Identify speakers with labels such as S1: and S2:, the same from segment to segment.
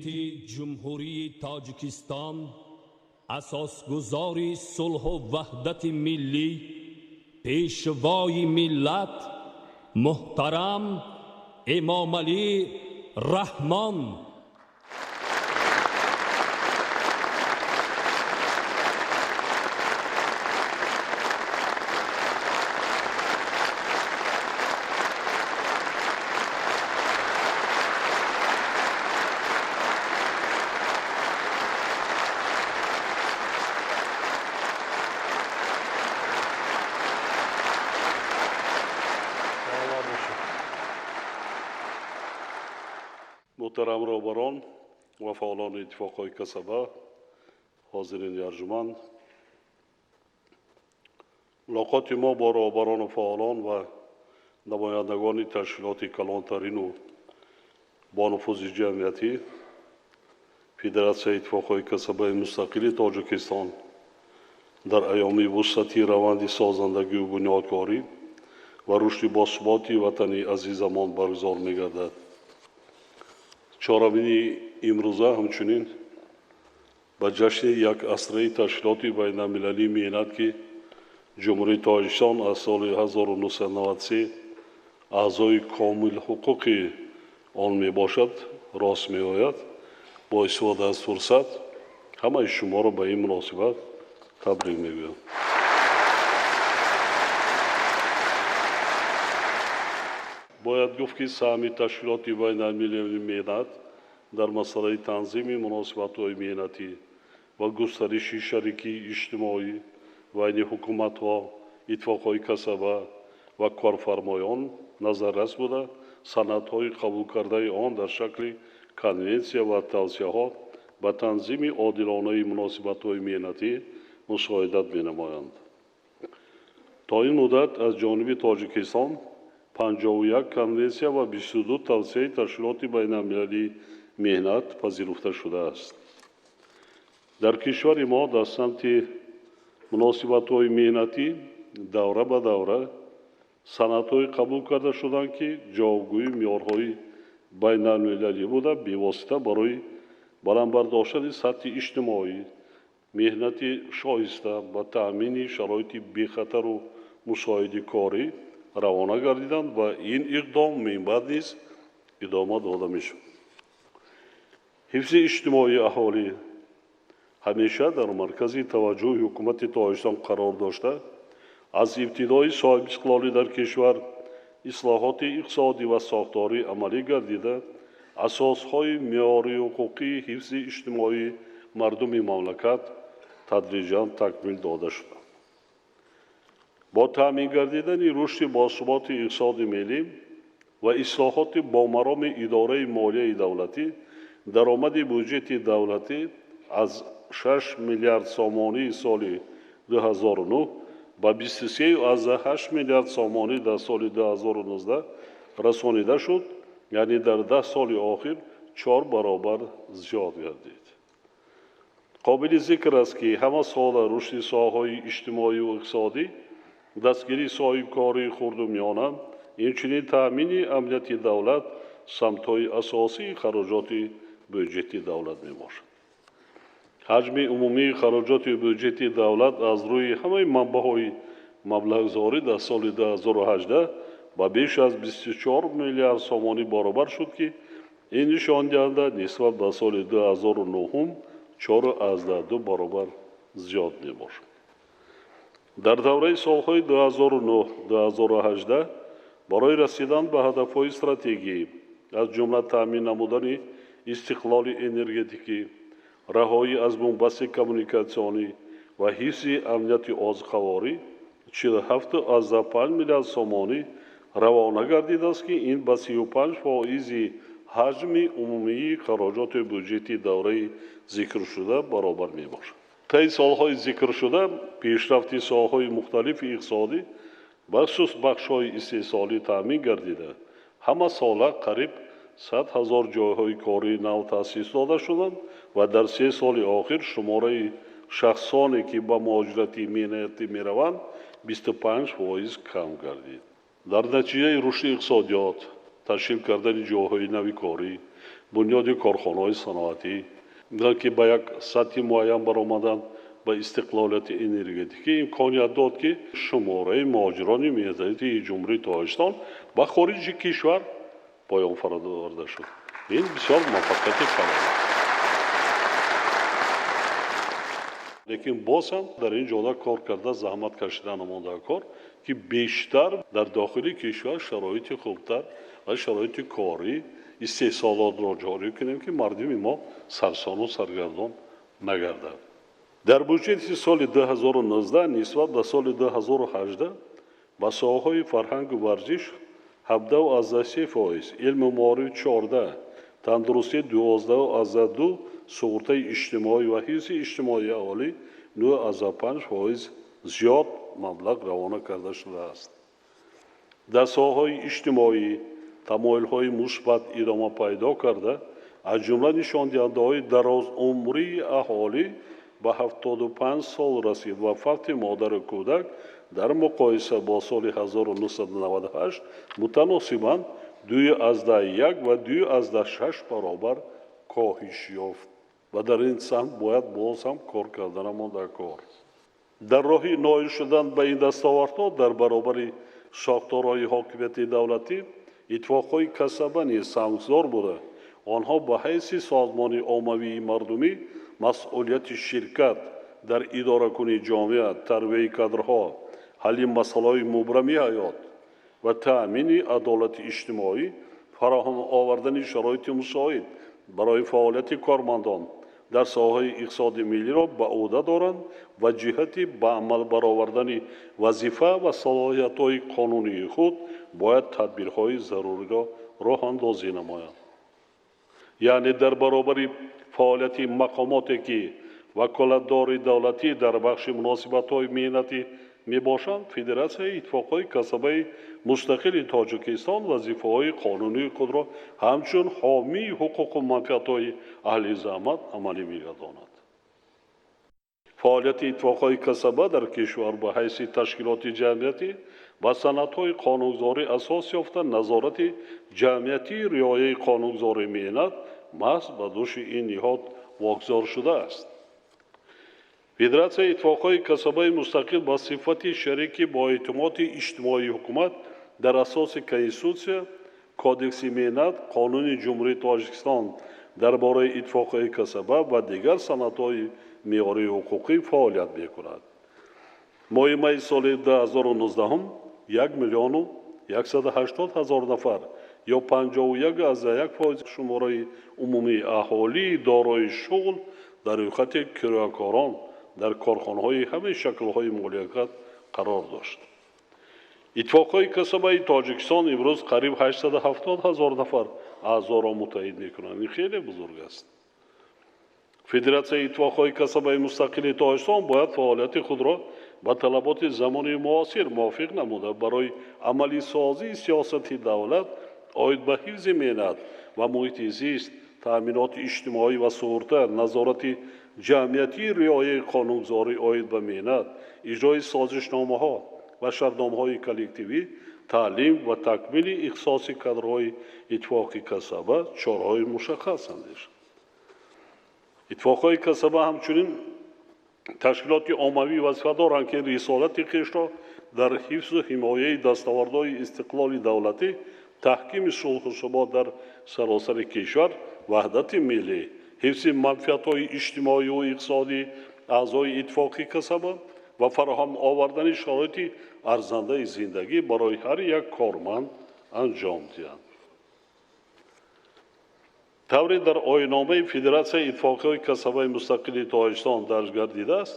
S1: Президенти Ҷумҳурии Тоҷикистон, асосгузори сулҳу ваҳдати миллӣ, пешвои миллат муҳтарам Эмомалӣ Раҳмон.
S2: Муҳтарам роҳбарон ва фаъолони иттифоқҳои касаба, ҳозирини арҷуманд, мулоқоти мо бо роҳбарону фаъолон ва намояндагони ташкилоти калонтарину бонуфузи ҷамъиятӣ, Федератсияи иттифоқҳои касабаи мустақили Тоҷикистон дар айёми вусъати раванди созандагию бунёдкорӣ ва рушди босуботи ватани азизамон баргузор мегардад. Чорабинии имрӯза ҳамчунин ба ҷашни якасраи ташкилоти байналмилалии меҳнат, ки Ҷумҳурии Тоҷикистон аз соли 1993 аъзои комилҳуқуқи он мебошад, рост меояд. Бо истифода аз фурсат ҳамаи шуморо ба ин муносибат табрик мегӯям. Бояд гуфт, ки саҳми ташкилоти байналмилалии меҳнат дар масъалаи танзими муносибатҳои меҳнатӣ ва густариши шарикии иҷтимоӣ байни ҳукуматҳо, иттифоқҳои касаба ва корфармоён назаррас буда, санадҳои қабулкардаи он дар шакли конвенсия ва тавсияҳо ба танзими одилонаи муносибатҳои меҳнатӣ мусоидат менамоянд. То ин муддат аз ҷониби Тоҷикистон 51 конвенсия ва 22 тавсияи ташкилоти байналмилалии меҳнат пазируфта шудааст. Дар кишвари мо дар самти муносибатҳои меҳнатӣ давра ба давра санадҳое қабул карда шуданд, ки ҷавобгӯи меъёрҳои байналмилалӣ буда, бевосита барои баланд бардоштани сатҳи иҷтимоӣ, меҳнати шоиста ва таъмини шароити бехатару мусоиди корӣ равона гардиданд ва ин иқдом минбаъд низ идома дода мешавад. Ҳифзи иҷтимоии аҳолӣ ҳамеша дар маркази таваҷҷӯҳи ҳукумати Тоҷикистон қарор дошта, аз ибтидои соҳибистиқлолӣ дар кишвар ислоҳоти иқтисодӣ ва сохторӣ амалӣ гардида, асосҳои меъёрию ҳуқуқии ҳифзи иҷтимоии мардуми мамлакат тадриҷан такмил дода шуданд. Бо таъмин гардидани рушди босуботи иқтисоди миллӣ ва ислоҳоти бомароми идораи молияи давлатӣ, даромади буҷети давлатӣ аз 6 миллиард сомонии соли 2009 ба 23,8 миллиард сомонӣ дар соли 2019 расонида шуд, яъне дар 10 соли охир 4 баробар зиёд гардид. Қобили зикр аст, ки ҳама сола рушди соҳаҳои иҷтимоию иқтисодӣ, дастгирии соҳибкории хурду миёна, инчунин таъмини амнияти давлат самтҳои асосии хароҷоти буҷети давлат мебошад. Ҳаҷми умумии хароҷоти буҷети давлат аз рӯи ҳамаи манбаъҳои маблағгузорӣ дар соли 2018 ба беш аз 24 миллиард сомонӣ баробар шуд, ки ин нишондиҳанда нисбат ба соли 2009 4,2 баробар зиёд мебошад. Дар давраи солҳои 2009-2018 барои расидан ба ҳадафҳои стратегӣ, аз ҷумла таъмин намудани истиқлоли энергетикӣ, раҳоӣ аз бунбасти коммуникатсионӣ ва ҳифзи амнияти озуқаворӣ, 47,5 миллиард сомонӣ равона гардидааст, ки ин ба 35 фоизи ҳаҷми умумии хароҷоти буҷети давраи зикршуда баробар мебошад. Таи солҳои зикршуда пешрафти соҳаҳои мухталифи иқтисодӣ, бахусус бахшҳои истеҳсолӣ таъмин гардида, ҳама сола қариб 100 ҳазор ҷойҳои кории нав таъсис дода шуданд ва дар 3 соли охир шумораи шахсоне, ки ба муҳоҷирати меҳнатӣ мераванд, 25% кам гардид. Дар натиҷаи рушди иқтисодиёт, ташкил кардани ҷойҳои нави корӣ Бунёди корхонаҳои саноатӣ, ки ба як сатҳи муайян баромаданд, ба истиқлолияти энергетикӣ имконият дод, ки шумораи муҳоҷирони меҳнатии Ҷумҳурии Тоҷикистон ба хориҷи кишвар поён фароварда шуд. Ин бисёр муваффақияти калон аст. Лекин боз ҳам дар ин ҷода кор карда, заҳмат кашидан монда кор, ки бештар дар дохили кишвар шароити хубтар ва шароити корӣ истеҳсолотро ҷорӣ кунем, ки мардуми мо сарсону саргардон нагардад. Дар буҷети соли 2019 нисбат ба соли 2018 ба соҳаҳои фарҳангу варзиш 17,3%, илму маориф 14, тандурустӣ 12,2, суғуртаи иҷтимоӣ ва ҳифзи иҷтимоии аҳолӣ 9,5% зиёд маблағ равона карда шудааст. Дар соҳаҳои иҷтимоӣ тамоилҳои мусбат идома пайдо карда, аз ҷумла нишондиҳандаҳои дарозумрии аҳолӣ ба 75 сол расид ва фавти модару кӯдак дар муқоиса бо соли 1998 мутаносибан 2,1 ва 2,6 баробар коҳиш ёфт. Ва дар ин самт бояд боз ҳам кор карданамон дар кор. Дар роҳи ноил шудан ба ин дастовардҳо дар баробари сохторҳои ҳокимияти давлатӣ иттифоқҳои касаба низ саҳмгузор буда, онҳо ба ҳайси созмони оммавии мардумӣ масъулияти ширкат дар идоракунии ҷомеа, тарбияи кадрҳо, ҳалли масъалаҳои мубрами ҳаёт ва таъмини адолати иҷтимоӣ, фароҳам овардани шароити мусоид барои фаъолияти кормандон дар соҳаҳои иқтисоди миллиро ба ӯҳда доранд ва ҷиҳати ба амал баровардани вазифа ва салоҳиятҳои қонунии худ бояд тадбирҳои заруриро роҳандозӣ намоянд. Яъне дар баробари фаъолияти мақомоте, ки ваколатдори давлатӣ дар бахши муносибатҳои меҳнатӣ мебошанд, Федератсияи иттифоқҳои касабаи мустақили Тоҷикистон вазифаҳои қонунии худро ҳамчун ҳомии ҳуқуқу манфиатҳои аҳли заҳмат амалӣ мегардонад. Фаъолияти иттифоқҳои касаба дар кишвар ба ҳайси ташкилоти ҷамъиятӣ ва санадҳои қонунгузорӣ асос ёфта, назорати ҷамъиятии риояи қонунгузории меҳнат маҳз ба дӯши ин ниҳод вогузор шудааст. Федератсияи иттифоқҳои касабаи мустақил ба сифати шарики боэътимоди иҷтимоии ҳукумат дар асоси Конститутсия, Кодекси меҳнат, Қонуни Ҷумҳурии Тоҷикистон дар бораи иттифоқҳои касаба ва дигар санадҳои меъёрии ҳуқуқӣ фаъолият мекунад. Моҳи майи соли 2019 1 миллиону 180 ҳазор нафар ё 51,1% шумораи умумии аҳолии дорои шуғл дар рӯйхати кироякорон дар корхонаҳои ҳамаи шаклҳои молиякат қарор дошт. Иттифоқҳои касабаи Тоҷикистон имрӯз қариб 870 ҳазор нафар аъзоро муттаҳид мекунанд. Ин хеле бузург аст. Федератсияи иттифоқҳои касабаи мустақили Тоҷикистон бояд фаъолияти худро ба талаботи замони муосир мувофиқ намуда, барои амалисозии сиёсати давлат оид ба ҳифзи меҳнат ва муҳити зист, таъминоти иҷтимоӣ ва суғурта, назорати ҷамъиятии риояи қонунгузорӣ оид ба меҳнат, иҷрои созишномаҳо ва шартномаҳои коллективӣ, таълим ва такмили ихтисоси кадрҳои иттифоқи касаба чораҳои мушаххас андешад. Иттифоқҳои касаба ҳамчунин ташкилоти оммавӣ вазифа доранд, ки рисолати хешро дар ҳифзу ҳимояи дастовардҳои истиқлоли давлатӣ, таҳкими сулҳу субот дар саросари кишвар, ваҳдати миллӣ, ҳифзи манфиатҳои иҷтимоию иқтисодии аъзои иттифоқи касаба ва фароҳам овардани шароити арзандаи зиндагӣ барои ҳар як корманд анҷом диҳанд. Тавре дар оинномаи Федератсияи иттифоқҳои касабаи мустақили Тоҷикистон дарҷ гардидааст,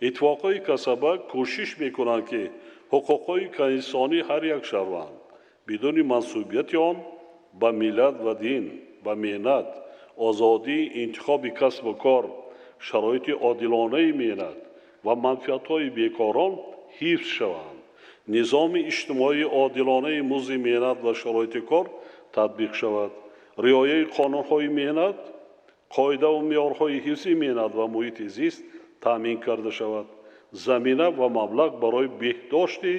S2: иттифоқҳои касаба кӯшиш мекунанд, ки ҳуқуқҳои конститутсионии ҳар як шаҳрванд бидуни мансубияти он ба миллат ва дин, ба меҳнат, озодии интихоби касбу кор, шароити одилонаи меҳнат ва манфиатҳои бекорон ҳифз шаванд, низоми иҷтимоии одилонаи музди меҳнат ва шароити кор татбиқ шавад, риояи қонунҳои меҳнат, қоидаву меъёрҳои ҳифзи меҳнат ва муҳити зист таъмин карда шавад, замина ва маблағ барои беҳдошти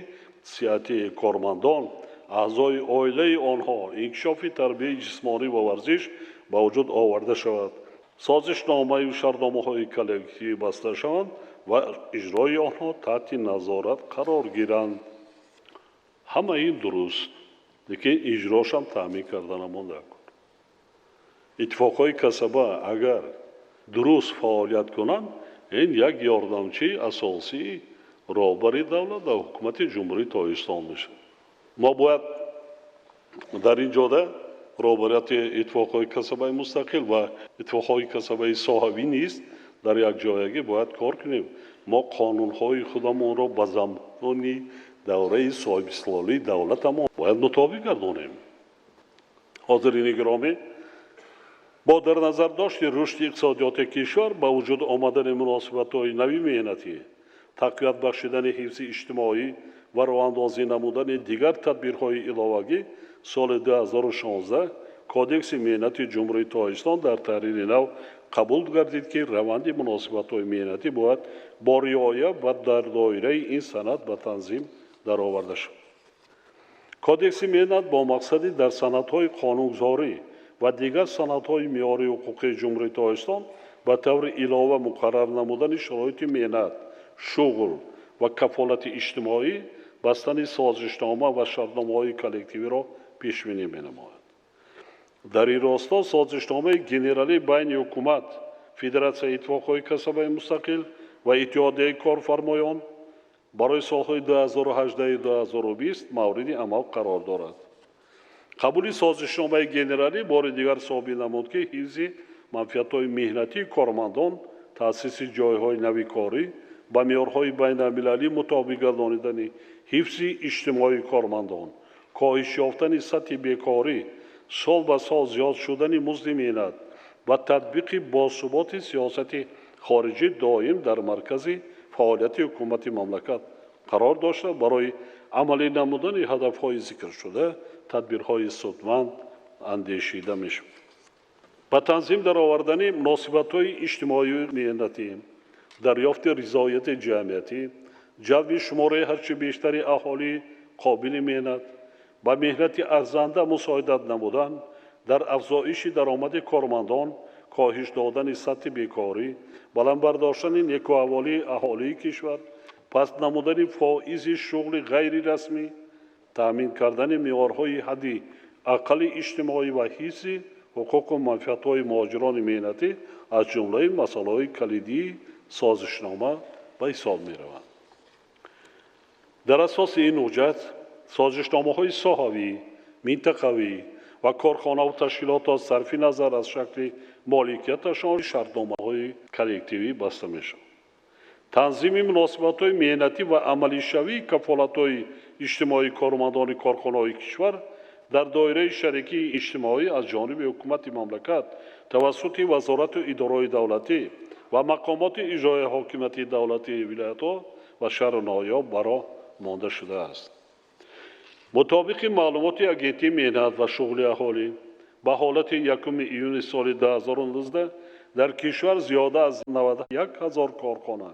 S2: сиҳатии кормандон, аъзои оилаи онҳо, инкишофи тарбияи ҷисмонӣ ва варзиш Ба вуҷуд оварда шавад, созишномаю шартномаҳои коллективӣ баста шаванд ва иҷрои онҳо таҳти назорат қарор гиранд. Ҳама ин дуруст, лекин иҷрошам таъмин карда намонда. Иттифоқҳои касаба агар дуруст фаъолият кунанд, ин як ёрдамчии асосии роҳбари давлат ва ҳукумати Ҷумҳурии Тоҷикистон мешавад. Мо бояд дар ин ҷода роҳбарияти иттифоқҳои касабаи мустақил ва иттифоқҳои касабаи соҳавӣ низ дар як ҷоягӣ бояд кор кунем. Мо қонунҳои худамонро ба замони давраи соҳибистиқлолии давлатамон бояд мутобиқ гардонем. Ҳозирини гиромӣ, бо дар назардошти рушди иқтисодиёти кишвар, ба вуҷуд омадани муносибатҳои нави меҳнатӣ, тақвият бахшидани ҳифзи иҷтимоӣ ва роҳандозӣ намудани дигар тадбирҳои иловагӣ, соли 2016 Кодекси меҳнати Ҷумҳурии Тоҷикистон дар таҳрири нав қабул гардид, ки раванди муносибатҳои меҳнатӣ бояд бо риоя ва дар доираи ин санад ба танзим дароварда шавад. Кодекси меҳнат бо мақсади дар санадҳои қонунгузорӣ ва дигар санадҳои меъёрии ҳуқуқии Ҷумҳурии Тоҷикистон ба таври илова муқаррар намудани шароити меҳнат, шуғл ва кафолати иҷтимоӣ, бастани созишнома ва шартномаҳои коллективиро пешбинӣ менамояд. Дар ин росто созишномаи генералӣ байни ҳукумат, Федератсияи иттифоқҳои касабаи мустақил ва Иттиҳодияи корфармоён барои солҳои 2018-2020 мавриди амал қарор дорад. Қабули созишномаи генералӣ бори дигар собит намуд, ки ҳифзи манфиатҳои меҳнатии кормандон, таъсиси ҷойҳои нави корӣ, ба меъёрҳои байналмилалӣ мутобиқ гардонидани ҳифзи иҷтимоии кормандон, коҳиш ёфтани сатҳи бекорӣ, сол ба сол зиёд шудани музди меҳнат ва татбиқи босуботи сиёсати хориҷӣ доим дар маркази фаъолияти ҳукумати мамлакат қарор дошта, барои амалӣ намудани ҳадафҳои зикршуда тадбирҳои судманд андешида мешавад. Ба танзим даровардани муносибатҳои иҷтимоию меҳнатӣ, дарёфти ризояти ҷамъиятӣ, ҷалби шумораи ҳарчи бештари аҳолии қобили меҳнат, ба меҳнати арзанда мусоидат намудан, дар афзоиши даромади кормандон, коҳиш додани сатҳи бекорӣ, баланд бардоштани некӯаҳволии аҳолии кишвар, паст намудани фоизи шуғли ғайрирасмӣ, таъмин кардани меъёрҳои ҳадди аққали иҷтимоӣ ва ҳифзи ҳуқуқу манфиатҳои муҳоҷирони меҳнатӣ аз ҷумлаи масъалаҳои калидии созишнома ба ҳисоб мераванд. Дар асоси ин ҳуҷҷат созишномаҳои соҳавӣ, минтақавӣ ва корхонаву ташкилотҳо сарфи назар аз шакли моликияташон шартномаҳои коллективӣ баста мешаванд. Танзими муносибатҳои меҳнатӣ ва амалишавии кафолатҳои иҷтимоии кормандони корхонаҳои кишвар дар доираи шарикии иҷтимоӣ аз ҷониби ҳукумати мамлакат тавассути вазорату идораҳои давлатӣ ва мақомоти иҷроияи ҳокимияти давлатии вилоятҳо ва шаҳру ноҳияҳо ба роҳ монда шудааст. Мутобиқи маълумоти Агентии меҳнат ва шуғли аҳолӣ, ба ҳолати 1 июни соли 2019 дар кишвар зиёда аз 91 ҳазор корхона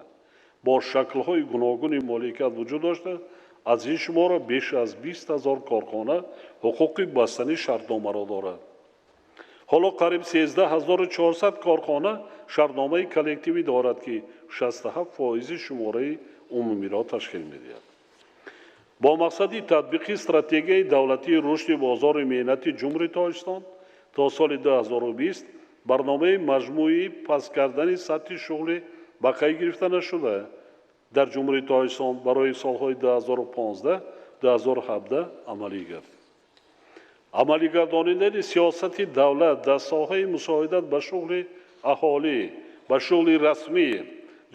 S2: бо шаклҳои гуногуни моликият вуҷуд дошта, аз ин шумора беш аз 20 ҳазор корхона ҳуқуқи бастани шартномаро дорад. Ҳоло қариб 13 400 корхона шартномаи коллективӣ дорад, ки 67 фоизи шумораи умумиро ташкил медиҳад. Бо мақсади татбиқи стратегияи давлатии рушди бозори меҳнати Ҷумҳурии Тоҷикистон то соли 2020, барномаи маҷмӯии паст кардани сатҳи шуғли ба қайд гирифта нашуда дар Ҷумҳурии Тоҷикистон барои солҳои 2015-2017 амалӣ гардид. Амалигардонидани сиёсати давлат дар соҳаи мусоидат ба шуғли аҳолӣ, ба шуғли расмӣ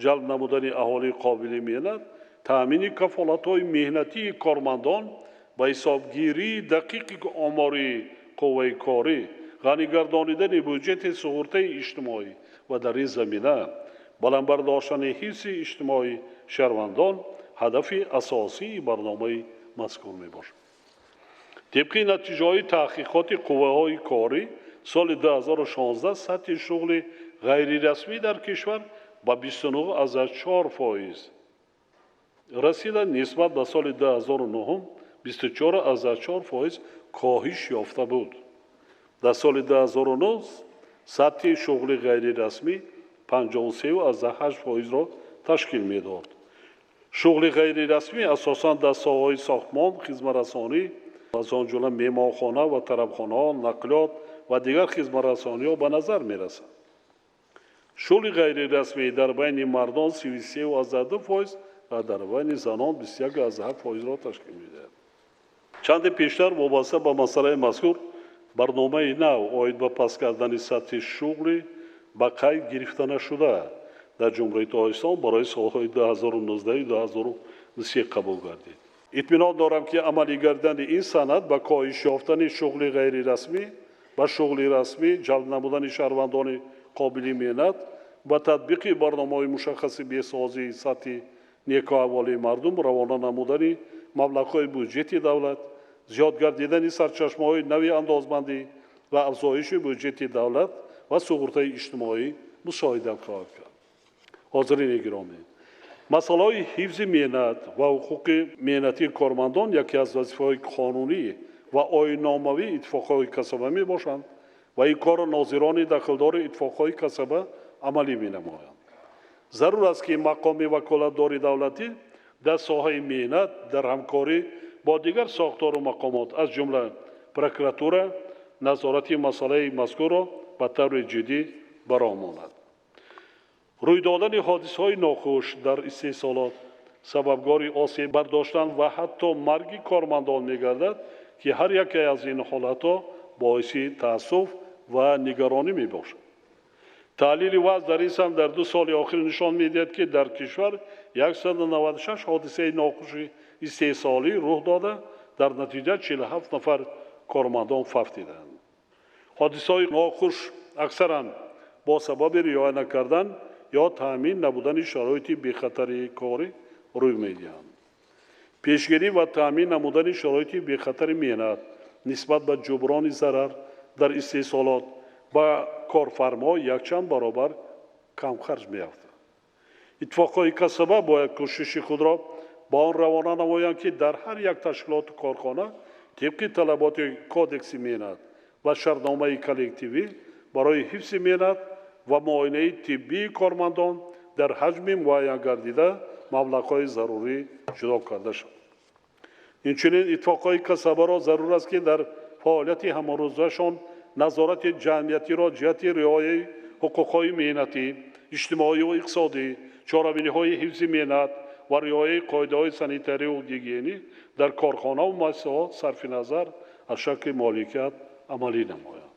S2: ҷалб намудани аҳолии қобили меҳнат, таъмини кафолатҳои меҳнатии кормандон, ба ҳисобгирии дақиқи омории қувваи корӣ, ғанигардонидани буҷети суғуртаи иҷтимоӣ ва дар ин замина баланд бардоштани ҳифзи иҷтимоии шаҳрвандон ҳадафи асосии барномаи мазкур мебошад. Тибқи натиҷаҳои таҳқиқоти қувваҳои корӣ, соли 2016 сатҳи шуғли ғайрирасмӣ дар кишвар ба 29,4 фоиз расида, нисбат ба соли 2009 24,4 фоиз коҳиш ёфта буд. Дар соли 2009 Сатҳи шуғли ғайрирасмӣ 53,8%-ро ташкил медод. Шуғли ғайрирасмӣ асосан дар соҳаҳои сохтмон, хизматрасонӣ, аз он ҷумла меҳмонхона ва тарабхонаҳо, нақлиёт ва дигар хизматрасониҳо ба назар мерасад. Шуғли ғайрирасмӣ дар байни мардон 33,2% ва дар байни занон 21,7%-ро ташкил медиҳад. Чанде пештар вобаста ба масъалаи мазкур барномаи нав оид ба паст кардани сатҳи шуғли ба қайд гирифта нашуда дар Ҷумҳурии Тоҷикистон барои солҳои 2019-2023 қабул гардид. Итминон дорам, ки амалӣ гардидани ин санад ба коҳиш ёфтани шуғли ғайрирасмӣ ба шуғли расмӣ, ҷалб намудани шаҳрвандони қобили меҳнат ба татбиқи барномаҳои мушаххаси беҳсозии сатҳи некӯаҳволии мардум, равона намудани маблағҳои буҷети давлат, зиёд гардидани сарчашмаҳои нави андозбандӣ ва афзоиши буҷети давлат ва суғуртаи иҷтимоӣ мусоидат хоҳад кард. Ҳозирини гиромӣ, масъалаҳои ҳифзи меҳнат ва ҳуқуқи меҳнатии кормандон яке аз вазифаҳои қонунӣ ва оинномавии иттифоқҳои касаба мебошанд ва ин корро нозирони дахлдори иттифоқҳои касаба амалӣ менамоянд. Зарур аст, ки мақоми ваколатдори давлатӣ дар соҳаи меҳнат дар ҳамкорӣ бо дигар сохтору мақомот, аз ҷумла прокуратура, назорати масъалаи мазкурро ба таври ҷиддӣ ба роҳ монад. Рӯй додани ҳодисаҳои нохуш дар истеҳсолот сабабгори осеб бардоштан ва ҳатто марги кормандон мегардад, ки ҳар яке аз ин ҳолатҳо боиси таассуф ва нигаронӣ мебошад. Таҳлили вазъ дар ин самт дар 2 соли охир нишон медиҳад, ки дар кишвар 196 ҳодисаи нохуши истеҳсолӣ рух дода, дар натиҷа 47 нафар кормандон фавтиданд. Ҳодисаҳои нохуш аксаран бо сабаби риоя накардан ё таъмин набудани шароити бехатарии корӣ рӯй медиҳанд. Пешгирӣ ва таъмин намудани шароити бехатари меҳнат нисбат ба ҷуброни зарар дар истеҳсолот ба корфармо якчанд баробар камхарҷ меафтад. Иттифоқҳои касаба бояд кӯшиши худро ба он равона намоянд, ки дар ҳар як ташкилоту корхона тибқи талаботи кодекси меҳнат ва шартномаи коллективӣ барои ҳифзи меҳнат ва муоинаи тиббии кормандон дар ҳаҷми муайян гардида маблағҳои зарурӣ ҷудо карда шавад. Инчунин иттифоқҳои касабаро зарур аст, ки дар фаъолияти ҳамарӯзашон назорати ҷамъиятиро ҷиҳати риояи ҳуқуқҳои меҳнатӣ, иҷтимоию иқтисодӣ, чорабиниҳои ҳифзи меҳнат ва риояи қоидаҳои санитарию гигиенӣ дар корхонаву муассисаҳо сарфи назар аз шакли моликият амалӣ намоянд.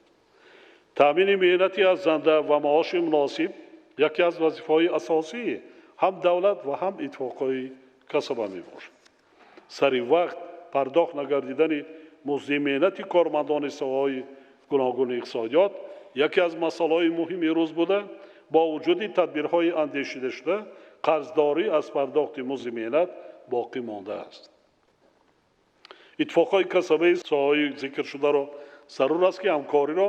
S2: Таъмини меҳнати арзанда ва маоши муносиб яке аз вазифаҳои асосии ҳам давлат ва ҳам иттифоқҳои касаба мебошад. Сари вақт пардохт нагардидани музди меҳнати кормандони соҳаҳои гуногуни иқтисодиёт яке аз масъалаҳои муҳими рӯз буда, бо вуҷуди тадбирҳои андешидашуда қарздорӣ аз пардохти музди меҳнат боқӣ мондааст. Иттифоқҳои касабаи соҳаҳои зикршударо зарур аст, ки ҳамкориро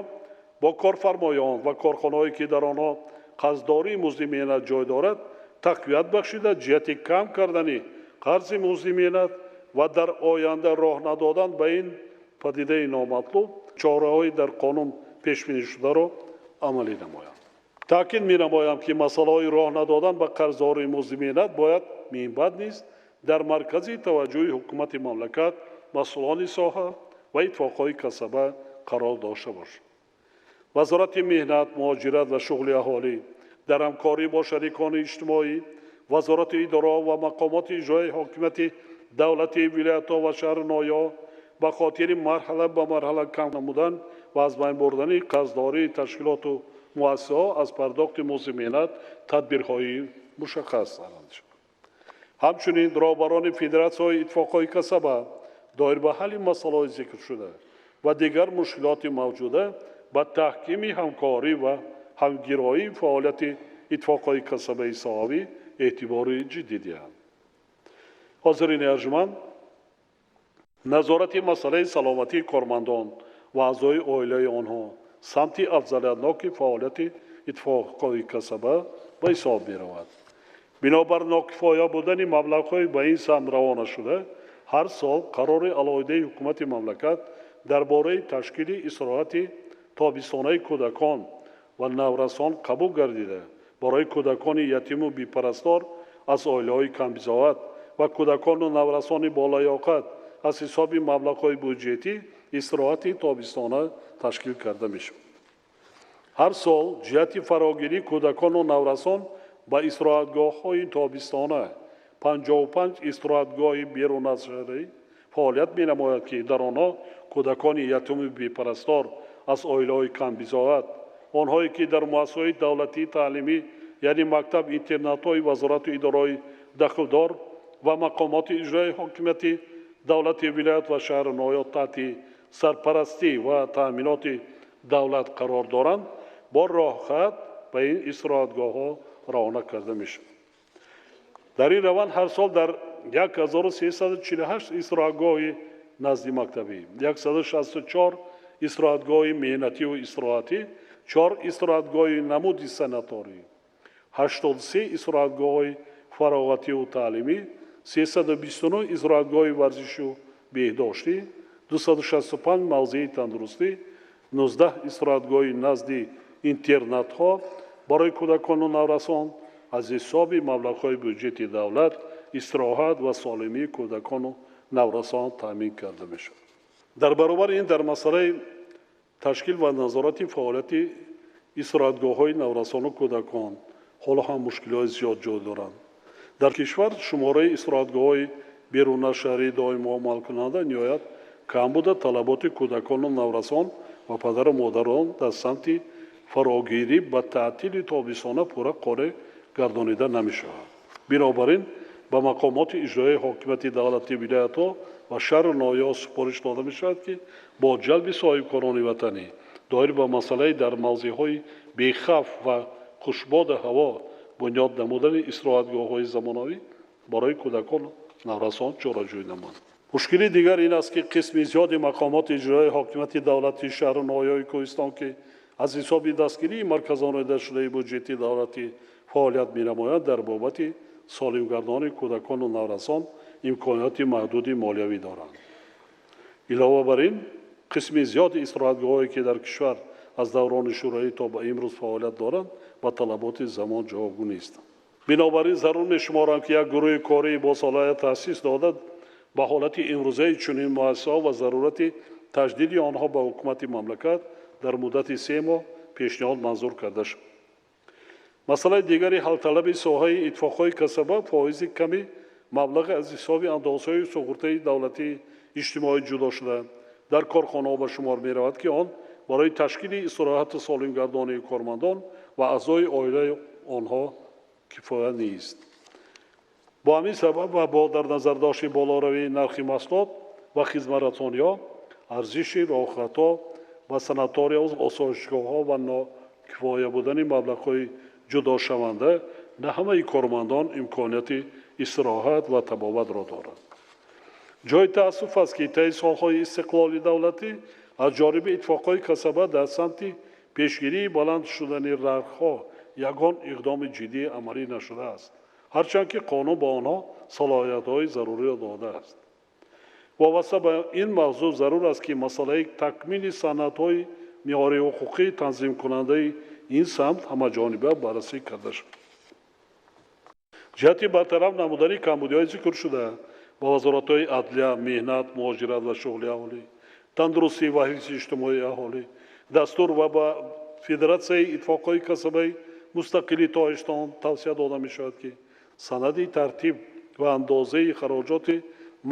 S2: бо корфармоён ва корхонаҳое, ки дар онҳо қарздории музди меҳнат ҷой дорад, тақвият бахшида, ҷиҳати кам кардани қарзи музди меҳнат ва дар оянда роҳ надодан ба ин падидаи номатлуб чораҳои дар қонун пешбинишударо амалӣ намоянд. Таъкид менамоям, ки масъалаҳои роҳ надодан ба қарздории музди меҳнат бояд минбаъд низ дар маркази таваҷҷӯҳи ҳукумати мамлакат, масъулони соҳа ва иттифоқҳои касаба қарор дошта бошад. Вазорати меҳнат, муҳоҷират ва шуғли аҳолӣ дар ҳамкорӣ бо шарикони иҷтимоӣ, вазорати идораҳо ва мақомоти иҷроияи ҳокимияти давлатии вилоятҳо ва шаҳру ноҳияҳо ба хотири марҳала ба марҳала кам намудан ва аз байн бурдани қарздории ташкилоту муассисаҳо аз пардохти музди меҳнат тадбирҳои мушаххас андешанд. Ҳамчунин роҳбарони федератсияҳои иттифоқҳои касаба доир ба ҳалли масъалаҳои зикршуда ва дигар мушкилоти мавҷуда ба таҳкими ҳамкорӣ ва ҳамгироии фаъолияти иттифоқҳои касабаи соҳавӣ эътибори ҷиддӣ диҳанд. Ҳозирини арҷманд, назорати масъалаи саломатии кормандон ва аъзои оилаи онҳо самти афзалиятноки фаъолияти иттифоқҳои касаба ба ҳисоб меравад. Бинобар нокифоя будани маблағҳои ба ин самт равона шуда, ҳар сол қарори алоҳидаи ҳукумати мамлакат дар бораи ташкили истироҳати тобистонаи кӯдакон ва наврасон қабул гардида, барои кӯдакони ятиму бепарастор аз оилаҳои камбизоат ва кӯдакону наврасони болаёқат аз ҳисоби маблағҳои буҷетӣ истироҳати тобистона ташкил карда мешавад. Ҳар сол ҷиҳати фарогирии кӯдакону наврасон ба истироҳатгоҳҳои тобистона 55 истироҳатгоҳи берунашаҳрӣ фаъолият менамояд, ки дар онҳо кӯдакони ятиму бепарастор аз оилаҳои камбизоат, онҳое ки дар муассисаҳои давлатии таълимӣ, яъне мактаб, интернатҳои вазорату идораҳои дахлдор ва мақомоти иҷроияи ҳокимияти давлати вилоят ва шаҳру ноҳияҳо таҳти сарпарастӣ ва таъминоти давлат қарор доранд, бо роҳхат ба ин истироҳатгоҳҳо равона карда мешавад. Дар ин раванд ҳар сол дар 1348 истироҳатгоҳи назди мактабӣ, 164 истироҳатгоҳи меҳнативу истироҳатӣ, 4 истироҳатгоҳи намуди санаторӣ, 83 истироҳатгоҳҳои фароғативу таълимӣ, 329 истироҳатгоҳи варзишу беҳдоштӣ, 265 мавзеи тандурустӣ, 19 истироҳатгоҳи назди интернатҳо барои кӯдакону наврасон аз ҳисоби маблағҳои буҷети давлат истироҳат ва солимии кӯдакону наврасон таъмин карда мешавад. Дар баробари ин дар масъалаи ташкил ва назорати фаъолияти истироҳатгоҳҳои наврасону кӯдакон ҳоло ҳам мушкилиҳои зиёд ҷой доранд. Дар кишвар шумораи истироҳатгоҳҳои берунашаҳрии доимо амалкунанда ниҳоят кам буда, талаботи кӯдакону наврасон ва падару модарон дар самти фарогирӣ ба таътили тобистона пурра қонеъ гардонида намешавад. Бинобар ин ба мақомоти иҷроияи ҳокимияти давлатии вилоятҳо ва шаҳру ноҳияҳо супориш дода мешавад, ки бо ҷалби соҳибкорони ватанӣ доир ба масъалаи дар мавзеъҳои бехавф ва хушбоду ҳаво бунёд намудани истироҳатгоҳҳои замонавӣ барои кӯдакону наврасон чораҷӯӣ намоянд. Мушкили дигар ин аст, ки қисми зиёди мақомоти иҷроияи ҳокимияти давлатии шаҳру ноҳияҳои Кӯҳистон, ки аз ҳисоби дастгирии марказонида-шудаи буҷети давлатӣ фаъолият менамоянд, дар бобати солимгардонии кӯдакону наврасон имкониёти маҳдуди молиявӣ доранд. Илова бар ин, қисми зиёди истироҳатгоҳҳое, ки дар кишвар аз даврони шӯравӣ то ба имрӯз фаъолият доранд, ба талаботи замон ҷавобгӯ нестанд. Бинобар ин зарур мешуморам, ки як гурӯҳи кории босалоҳият таъсис дода ба ҳолати имрӯзаи чунин муассисаҳо ва зарурати таҷдиди онҳо ба ҳукумати мамлакат дар муддати 3 моҳ пешниҳод манзур карда шуд. Масъалаи дигари ҳалталаби соҳаи иттифоқҳои касаба фоизи ками маблағи аз ҳисоби андозҳои суғуртаи давлатии иҷтимоӣ ҷудо шуда дар корхонаҳо ба шумор меравад, ки он барои ташкили истироҳату солимгардонии кормандон ва аъзои оилаи онҳо кифоя нест. Бо ҳамин сабаб ва бо дар назардошти болоравии нархи маҳсулот ва хизматрасониҳо, арзиши роҳхатҳо ва санаторияҳо, осоишгоҳҳо ва нокифоя будани маблағҳои ҷудошаванда на ҳамаи кормандон имконияти истироҳат ва табобатро доранд. Ҷои таассуф аст, ки таи солҳои истиқлоли давлатӣ аз ҷониби иттифоқҳои касаба дар самти пешгирии баланд шудани нархҳо ягон иқдоми ҷиддӣ амалӣ нашудааст, ҳарчанд ки қонун ба онҳо салоҳиятҳои заруриро додааст. Вобаста ба ин мавзӯъ зарур аст, ки масъалаи такмили санадҳои меъёрии ҳуқуқӣ танзимкунандаи ин самт ҳамаҷониба баррасӣ карда шавад. Ҷиҳати бартараф намудани камбудиҳои зикршуда ба вазоратҳои адлия, меҳнат, муҳоҷират ва шуғли аҳолӣ, тандурустӣ ва ҳифзи иҷтимоии аҳолӣ, дастур ва ба Федератсияи иттифоқҳои касабаи мустақили Тоҷикистон тавсия дода мешавад, ки санади тартиб ва андозаи хароҷоти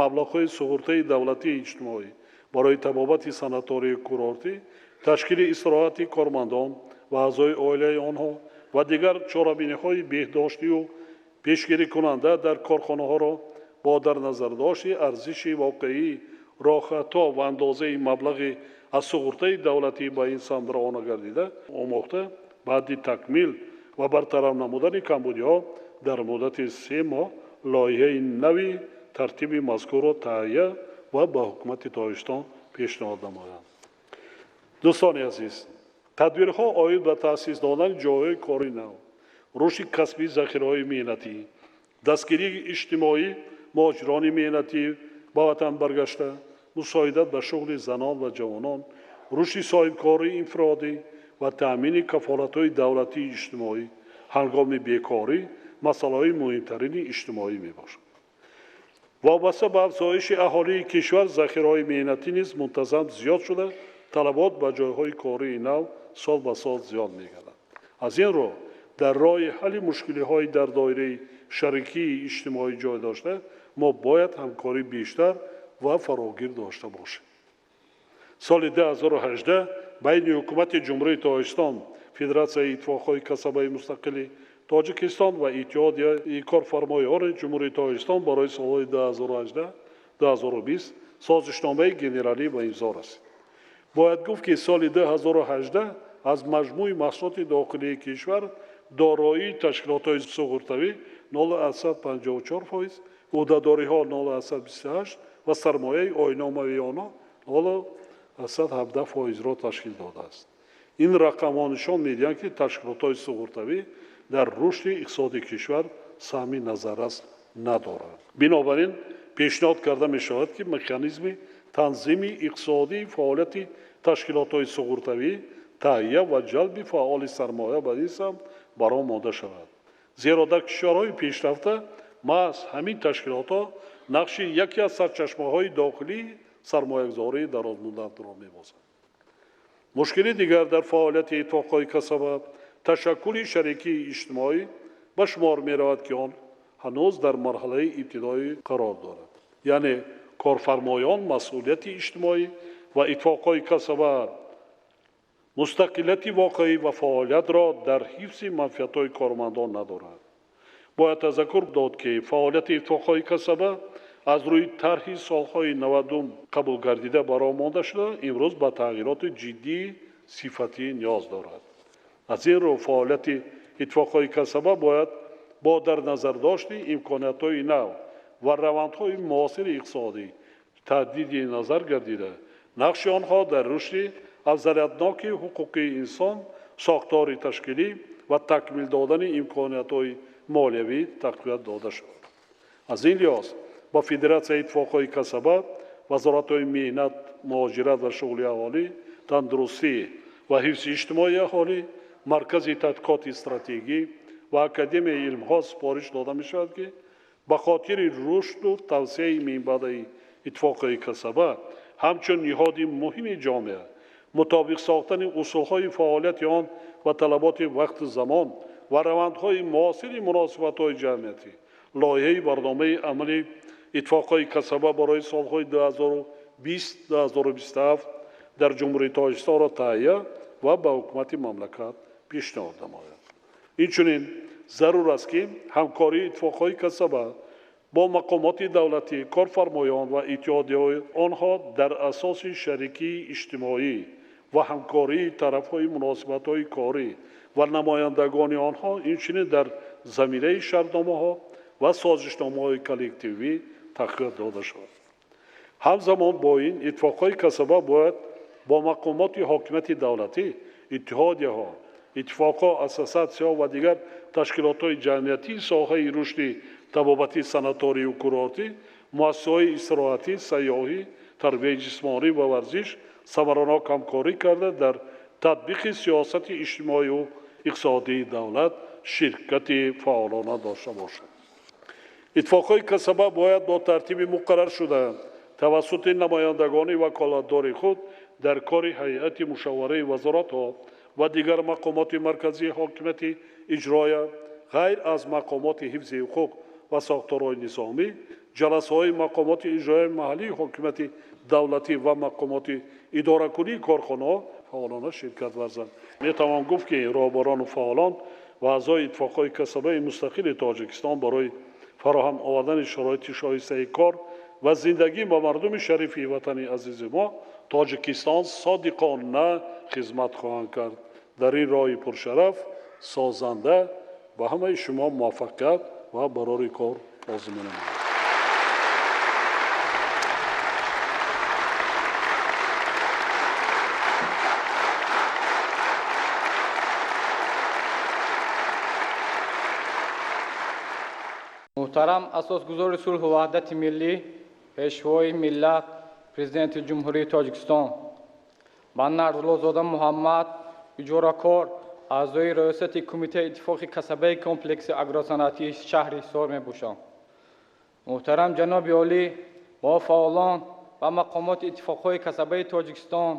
S2: маблағҳои суғуртаи давлатии иҷтимоӣ барои табобати санатории курортӣ, ташкили истироҳати кормандон ва аъзои оилаи онҳо ва дигар чорабиниҳои беҳдоштию пешгирикунанда дар корхонаҳоро бо дар назардошти арзиши воқеии роҳхатҳо ва андозаи маблағи аз суғуртаи давлатӣ ба ин самт равона гардида омӯхта, баъди такмил ва бартараф намудани камбудиҳо дар муддати 3 моҳ лоиҳаи нави тартиби мазкурро таҳия ва ба ҳукумати Тоҷикистон пешниҳод намоянд. Дӯстони азиз, тадбирҳо оид ба таъсис додани ҷойҳои кори нав, рушди касбии захираҳои меҳнатӣ, дастгирии иҷтимоӣ муҳоҷирони меҳнатӣ ба ватан баргашта, мусоидат ба шуғли занон ва ҷавонон, рушди соҳибкории инфиродӣ ва таъмини кафолатҳои давлатии иҷтимоӣ ҳангоми бекорӣ масъалаҳои муҳимтарини иҷтимоӣ мебошад. Вобаста ба афзоиши аҳолии кишвар, захираҳои меҳнатӣ низ мунтазам зиёд шуда, талабот ба ҷойҳои кории нав сол ба сол зиёд мегардад. Аз ин рӯ, дар роҳи ҳалли мушкилиҳои дар доираи шарикии иҷтимоӣ ҷой дошта, мо бояд ҳамкории бештар ва фарогир дошта бошем. Соли 2018 байни Ҳукумати Ҷумҳурии Тоҷикистон, Федератсияи иттифоқҳои касабаи мустақили Тоҷикистон ва Иттиҳодияи корфармоёни Ҷумҳурии Тоҷикистон барои солҳои 2018-2020 созишномаи генералӣ ба имзо расид. Бояд гуфт, ки соли 2018 аз маҷмӯи маҳсулоти дохилии кишвар дороии ташкилотҳои суғуртавӣ 0,54%, ӯҳдадориҳо 0,28 ва сармояи оиномавии онҳо 0,17%-ро ташкил додааст. Ин рақамҳо нишон медиҳанд, ки ташкилотҳои суғуртавӣ дар рушди иқтисоди кишвар саҳми назаррас надоранд. Бинобар ин, пешниҳод карда мешавад, ки механизми танзими иқтисодии фаъолияти ташкилотҳои суғуртавӣ, таҳия ва ҷалби фаъоли сармоя ба ин самт баром монда шавад. Зеро дар кишварҳои пешрафта маҳз ҳамин ташкилотҳо нақши яке аз сарчашмаҳои дохилии сармоягузории дарозмуддатро мебозанд. Мушкили дигар дар фаъолияти иттифоқҳои касаба ташаккули шарикии иҷтимоӣ ба шумор меравад, ки он ҳанӯз дар марҳалаи ибтидоӣ қарор дорад. Яъне корфармоён масъулияти иҷтимоӣ ва иттифоқҳои касаба мустақилияти воқеӣ ва фаъолиятро дар ҳифзи манфиатҳои кормандон надорад. Бояд тазаккур дод, ки фаъолияти иттифоқҳои касаба аз рӯи тарҳи солҳои 90 қабул гардида бароҳ монда шуда, имрӯз ба тағйироти ҷиддии сифатӣ ниёз дорад. Аз ин рӯ фаъолияти иттифоқҳои касаба бояд бо дар назардошти имкониятҳои нав ва равандҳои муосири иқтисодӣ таҷдиди назар гардида, нақши онҳо дар рушди афзалиятноки ҳуқуқии инсон, сохтори ташкилӣ ва такмил додани имкониятҳои молиявӣ тақвият дода шавад. Аз ин лиҳоз ба Федератсияи иттифоқҳои касаба, вазоратҳои меҳнат, муҳоҷират ва шуғли аҳолӣ, тандурустӣ ва ҳифзи иҷтимоии аҳолӣ, Маркази тадқиқоти стратегӣ ва Академияи илмҳо супориш дода мешавад, ки ба хотири рушду тавсеаи минбаъдаи иттифоқҳои касаба ҳамчун ниҳоди муҳими ҷомеа, мутобиқ сохтани усулҳои фаъолияти он ва талаботи вақту замон ва равандҳои муосири муносибатҳои ҷамъиятӣ, лоиҳаи барномаи амалии иттифоқҳои касаба барои солҳои 2020-2027 дар Ҷумҳурии Тоҷикистонро таҳия ва ба ҳукумати мамлакат пешниҳод намояд. Инчунин зарур аст, ки ҳамкории иттифоқҳои касаба бо мақомоти давлатӣ, корфармоён ва иттиҳодияҳои онҳо дар асоси шарикии иҷтимоӣ ва ҳамкории тарафҳои муносибатҳои корӣ ва намояндагони онҳо, инчунин дар заминаи шартномаҳо ва созишномаҳои коллективӣ тақвият дода шавад. Ҳамзамон бо ин иттифоқҳои касаба бояд бо мақомоти ҳокимияти давлатӣ, иттиҳодияҳо, иттифоқҳо, ассотсиатсияҳо ва дигар ташкилотҳои ҷамъиятии соҳаи рушди табобати санаторию курортӣ, муассисаҳои истироҳатӣ, сайёҳӣ, тарбияи ҷисмонӣ ва варзиш самаранок ҳамкорӣ карда, дар татбиқи сиёсати иҷтимоию иқтисодии давлат ширкати фаъолона дошта бошад. Иттифоқҳои касаба бояд бо тартиби муқарраршуда тавассути намояндагони ваколатдори худ дар кори ҳайати мушовараи вазоратҳо ва дигар мақомоти марказии ҳокимияти иҷроя, ғайр аз мақомоти ҳифзи ҳуқуқ ва сохторҳои низомӣ, ҷаласаҳои мақомоти иҷроияи маҳаллии ҳокимияти давлатӣ ва мақомоти идоракунии корхонаҳо фаъолона ширкат варзанд. Метавон гуфт, ки роҳбарону фаъолон ва аъзои иттифоқҳои касабаи мустақили Тоҷикистон барои фароҳам овардани шароити шоистаи кор ва зиндагӣ ба мардуми шарифи ватани азизи мо Тоҷикистон содиқона хизмат хоҳанд кард. Дар ин роҳи пуршараф созанда ба ҳамаи шумо муваффақият ва барори кор орзу менамоям.
S3: Муҳтарам асосгузори сулҳу ваҳдати миллӣ, Пешвои миллат, Президенти Ҷумҳурии Тоҷикистон, ман Нарзуллозода Муҳаммад, иҷоракор, аъзои раёсати Кумитаи иттифоқи касабаи комплекси агросаноатии шаҳри Ҳисор мебошам. Муҳтарам ҷаноби олӣ, мо фаъолон ва мақомоти иттифоқҳои касабаи Тоҷикистон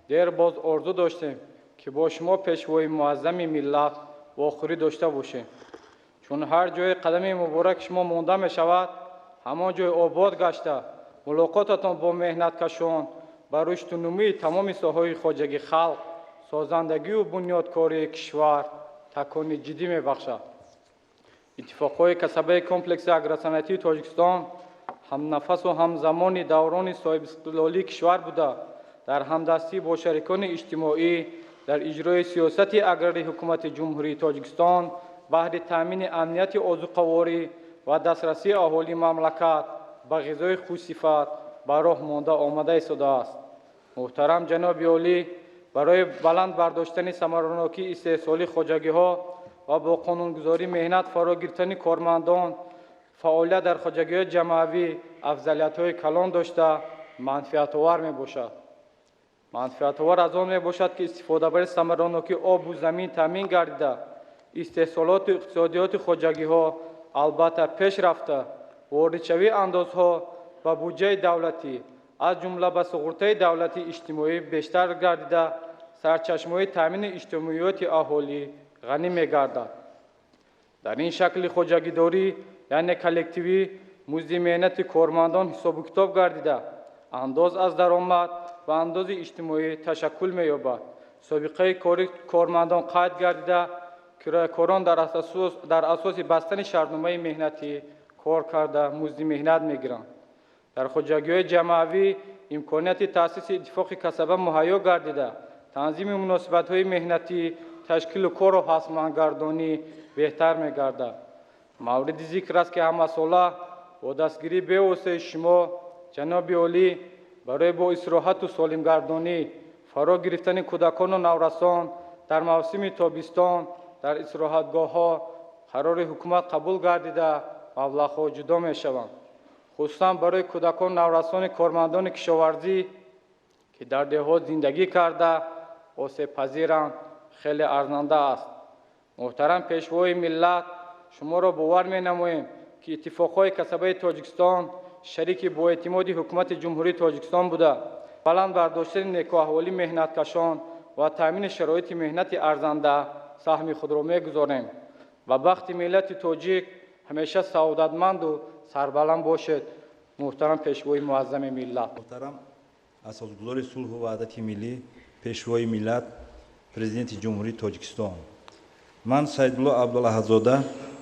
S3: дербоз орзу доштем, ки бо шумо пешвои муаззами миллат вохӯрӣ дошта бошем. Чун ҳар ҷое қадами мубораки шумо монда мешавад, ҳамон ҷой обод гашта, мулоқотатон бо меҳнаткашон ба рушду нумӯи тамоми соҳаҳои хоҷагии халқ, созандагию бунёдкории кишвар такони ҷиддӣ мебахшад. Иттифоқҳои касабаи комплекси агросаноатии Тоҷикистон ҳамнафасу ҳамзамони даврони соҳибистиқлолии кишвар буда, дар ҳамдастӣ бо шарикони иҷтимоӣ дар иҷрои сиёсати аграрии Ҳукумати Ҷумҳурии Тоҷикистон баҳри таъмини амнияти озуқаворӣ ва дастрасии аҳолии мамлакат ба ғизои хушсифат ба роҳ монда омада истодааст. Муҳтарам ҷаноби олӣ, барои баланд бардоштани самаранокии истеҳсолии хоҷагиҳо ва бо қонунгузорӣ меҳнат фаро гирифтани кормандон, фаъолият дар хоҷагиҳои ҷамъиявӣ афзалиятҳои калон дошта манфиатовар мебошад. Манфиатовар аз он мебошад, ки истифодабарии самаранокии обу замин таъмин гардида, истеҳсолоту иқтисодиёти хоҷагиҳо албатта пеш рафта, воридшавии андозҳо ба буҷаи давлатӣ, аз ҷумла ба суғуртаи давлатии иҷтимоӣ бештар гардида, сарчашмаҳои таъмини иҷтимоиёти аҳолӣ ғанӣ мегардад. Дар ин шакли хоҷагидорӣ, яъне коллективӣ, музди меҳнати кормандон ҳисобу китоб гардида, андоз аз даромад ва андози иҷтимоӣ ташаккул меёбад. Собиқаи кори кормандон қайд гардида, кироякорон дар асоси бастани шартномаи меҳнатӣ кор карда музди меҳнат мегиранд. Дар хоҷагиҳои ҷамъиявӣ имконияти таъсиси иттифоқи касаба муҳайё гардида, танзими муносибатҳои меҳнатӣ, ташкилу корро ҳастмандгардонӣ беҳтар мегардад. Мавриди зикр аст, ки ҳамасола бо дастгирии бевоситаи шумо, ҷаноби олӣ, барои бо истироҳату солимгардонӣ фаро гирифтани кӯдакону наврасон дар мавсими тобистон дар истироҳатгоҳҳо қарори ҳукумат қабул гардида, маблағҳо ҷудо мешаванд. Хусусан барои кӯдакон, наврасони кормандони кишоварзӣ, ки дар деҳот зиндагӣ карда осебпазиранд, хеле арзанда аст. Муҳтарам пешвои миллат, шуморо бовар менамоем, ки иттифоқҳои касабаи Тоҷикистон шарики боэътимоди Ҳукумати Ҷумҳурии Тоҷикистон буда, баланд бардоштани некӯаҳволии меҳнаткашон ва таъмини шароити меҳнати арзанда саҳми худро мегузорем. Ба бахти миллати тоҷик ҳамеша саодатманду сарбаланд бошед, муҳтарам пешвои муаззами миллат.
S4: Муҳтарам асосгузори сулҳу ваҳдати миллӣ, пешвои миллат, Президенти Ҷумҳурии Тоҷикистон. Ман Саидулло Абдулаҳадзода,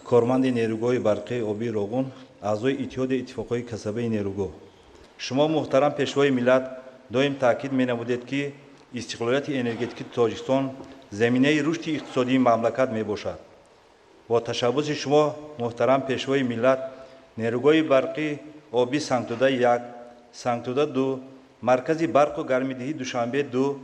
S4: корманди нерӯгоҳи барқии обии Роғун, аъзои Иттиҳоди иттифоқҳои касабаи нерӯгоҳ. Шумо, муҳтарам пешвои миллат, доим таъкид менамудед, ки истиқлолияти энергетикии Тоҷикистон заминаи рушди иқтисодии мамлакат мебошад. Бо ташаббуси шумо, муҳтарам пешвои миллат, нерӯгоҳи барқи обӣ Сангтуда 1, Сангтуда 2, маркази барқу гармидиҳии Душанбе 2,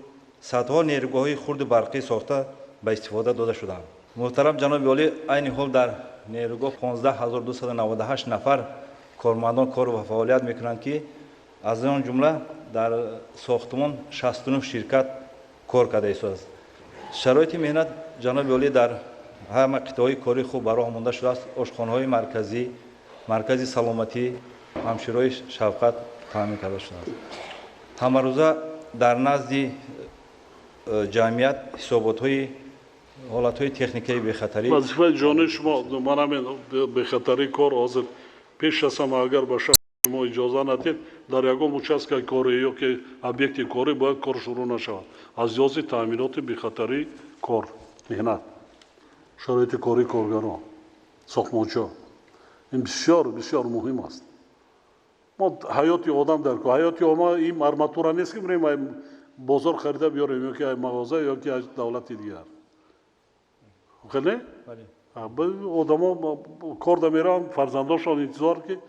S4: садҳо нерӯгоҳҳои хурду барқӣ сохта ба истифода дода шуданд. Муҳтарам ҷаноби олӣ, айни ҳол дар нерӯгоҳ 15 298 нафар кормандон кор ва фаъолият мекунанд, ки аз он ҷумла дар сохтмон 69 ширкат кор карда истодааст. Шароити меҳнат, ҷаноби олӣ, дар ҳама қитъаҳои корӣ хуб ба роҳ монда шудааст. Ошхонаҳои марказӣ, маркази саломатӣ, ҳамширои шафқат таъмин карда шудааст. Ҳамарӯза дар назди ҷамъият ҳисоботҳои ҳолатҳои техникаи бехатарӣ.
S2: Вазифаи ҷонии шумо ман ҳамин бехатарии кор. Ҳозир пеш аз ҳама, агар ба шумо иҷоза надиҳед, дар ягон участкаи корӣ ё ки объекти корӣ бояд кор шурӯъ нашавад аз лиҳози таъминоти бехатарии кор, меҳнат, шароити кории коргарон, сохтмончиҳо. Ин бисёр бисёр муҳим аст. Мо ҳаёти одам дар ҳаёти ин арматура нест, ки бирем бозор харида биёрем ё ки мағоза, ё ки аз давлати дигар. Хеле одамо кор да мераванд, фарзандошон интизор, ки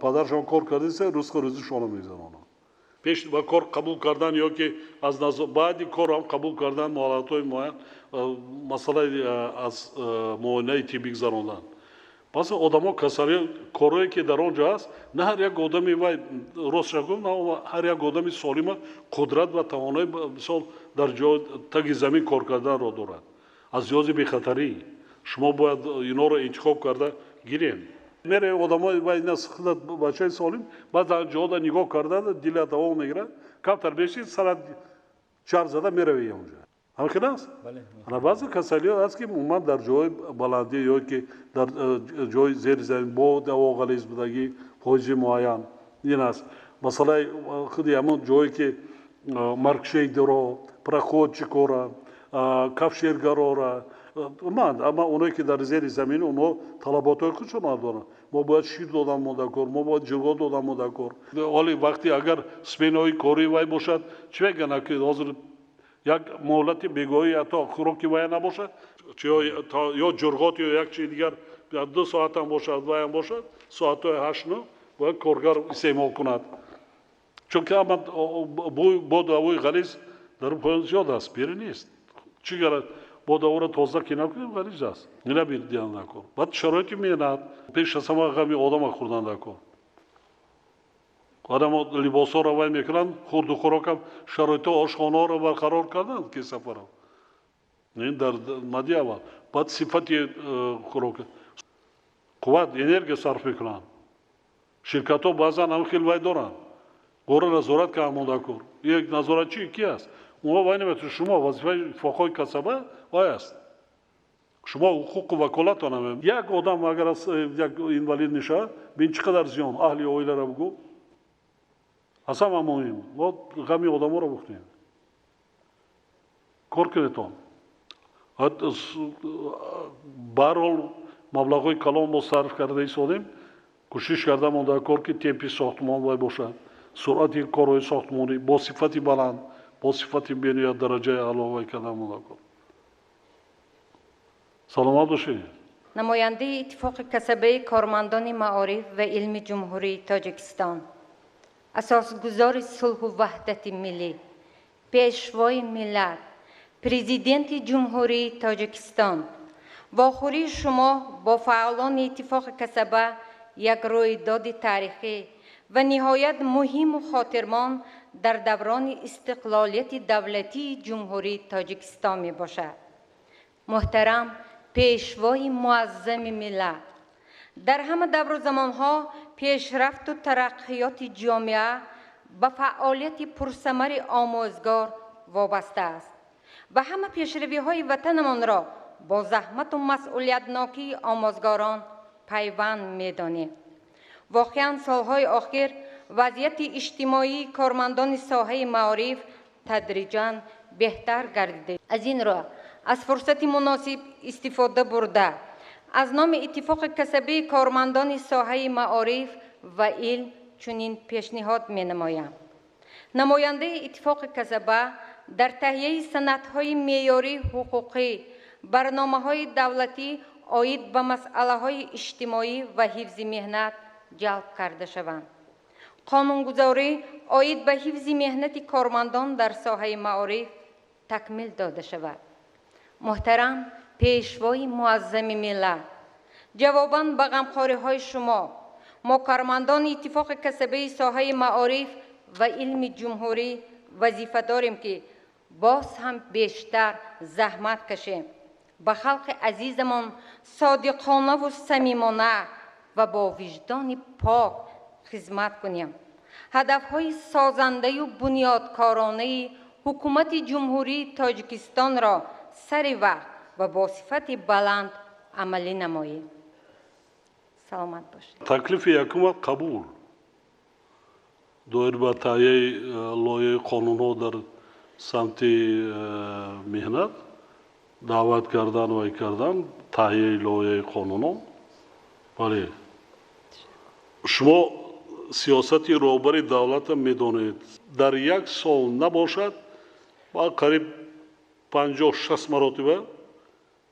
S2: падаршон кор кардиса, ризқу рӯзишонро мегузаронанд. Пеш ба кор қабул кардан ё ки аз баъди корам қабул кардан муҳолатҳои муайян, масъалаи аз муоинаи тиббӣ гузарондан. Баъзе одамо касали корое ки дар он ҷо ҳаст, на ҳар як одами вай, ростша гуфт, на ҳар як одами солима қудрат ва тавонои, мисол, дар ҷо таги замин кор карданро дорад. Аз лиҳози бехатарӣ шумо бояд инҳоро интихоб карда гирем. Мере одамои вай худат бачаи солим, баъд дар ҷода нигоҳ карда, дилат давом мегирад, камтар беши, сарат чарх зада меравӣ онҷа. Ҳамин аст? Ана баъзе касалиҳо ҳаст, ки умуман дар ҷои баландӣ ё ки дар ҷои зери замин бо ҳаво ғализ будагӣ фоизи муайян ин аст. Масъалаи худи ҳамон ҷое ки маркшейдеро, проходчикора, кафшергарора, ман ама оное ки дар зери замин, онҳо талаботҳои худшон доранд. Мо бояд шир додан модакор, мо бояд ҷирго додан модакор. Ҳоли вақте агар сменаҳои кории вай бошад, чӣ мегӯянд, ки ҳозир як муҳлати бегоҳӣ ҳатто хӯроки вая набошад, ё ҷурғот, ё як чизи дигар, 2 соатам бошад, ваям бошад, соатҳои 8-9 бояд коргар истеъмол кунад, чунки ама боду ҳавои ғализ дар поён зиёд аст, бери нест. Чӣ гарад, боду ҳаворо тоза ки накунем, ғализ аст. Ина дидан накор. Баъд шароити меҳнат, пеш аз ҳама ғами одама хӯрдан накор. Одамо либосҳоро вай мекунанд, хурду хӯрокам, шароити ошхонаҳоро барқарор карданд, ки сафаров ин дар мади аввал. Баъд сифати хӯрок, қувват, энергия сарф мекунанд. Ширкатҳо баъзан ҳам хел вай доранд, гора назорат кардан мондакор. Як назоратчи ки аст, онҳо вай наметавонад. Шумо вазифаи иттифоқҳои касаба вай аст, шумо ҳуқуқу ваколатон. Як одам агар як инвалид мешавад, бин, чӣ қадар зиён аҳли оиларо бугӯ. Аз ҳама муҳим, мо ғами одаморо бухтем. Кор кунедон. Баҳрҳол маблағҳои калон мо сарф карда истодем, кӯшиш карда монда кор, ки темпи сохтмон вай бошад, суръати корҳои сохтмонӣ бо сифати баланд, бо сифати бениҳоят дараҷаи аъло вай карда монда кор. Саломат бошед.
S5: Намояндаи Иттифоқи касабаи кормандони маориф ва илми Ҷумҳурии Тоҷикистон, асосгузори сулҳу ваҳдати миллӣ, Пешвои миллат, Президенти Ҷумҳурии Тоҷикистон, вохӯрии шумо бо фаъолони Иттифоқи касаба як рӯйдоди таърихӣ ва ниҳоят муҳиму хотирмон дар даврони истиқлолияти давлатии Ҷумҳурии Тоҷикистон мебошад. Муҳтарам Пешвои муаззами миллат, дар ҳама давру замонҳо пешрафту тараққиёти ҷомеа ба фаъолияти пурсамари омӯзгор вобаста аст ва ҳама пешравиҳои ватанамонро бо заҳмату масъулиятнокии омӯзгорон пайванд медонем. Воқеан, солҳои охир вазъияти иҷтимоии кормандони соҳаи маориф тадриҷан беҳтар гардида. Аз ин рӯ, аз фурсати муносиб истифода бурда, аз номи Иттифоқи касабии кормандони соҳаи маориф ва илм чунин пешниҳод менамоям: намояндаи Иттифоқи касаба дар таҳияи санадҳои меъёрии ҳуқуқӣ, барномаҳои давлатӣ оид ба масъалаҳои иҷтимоӣ ва ҳифзи меҳнат ҷалб карда шаванд, қонунгузорӣ оид ба ҳифзи меҳнати кормандон дар соҳаи маориф такмил дода шавад. Муҳтарам Пешвои муаззами миллат, ҷавобан ба ғамхориҳои шумо, мо, кормандони Иттифоқи касабаи соҳаи маориф ва илми ҷумҳурӣ, вазифа дорем, ки боз ҳам бештар заҳмат кашем, ба халқи азизамон содиқонаву самимона ва бо виҷдони пок хизмат кунем, ҳадафҳои созандаю бунёдкоронаи Ҳукумати Ҷумҳурии Тоҷикистонро сари вақт ва бо сифати баланд амалӣ намоем. Саломат бошед.
S2: Таклифи якума қабул, доир ба таҳияи лоиҳаи қонунҳо дар самти меҳнат, даъват кардан, вай кардан, таҳияи лоиҳаи қонунҳо. Бале, шумо сиёсати роҳбари давлатро медонед. Дар як сол набошад, ба қариб 50-60 маротиба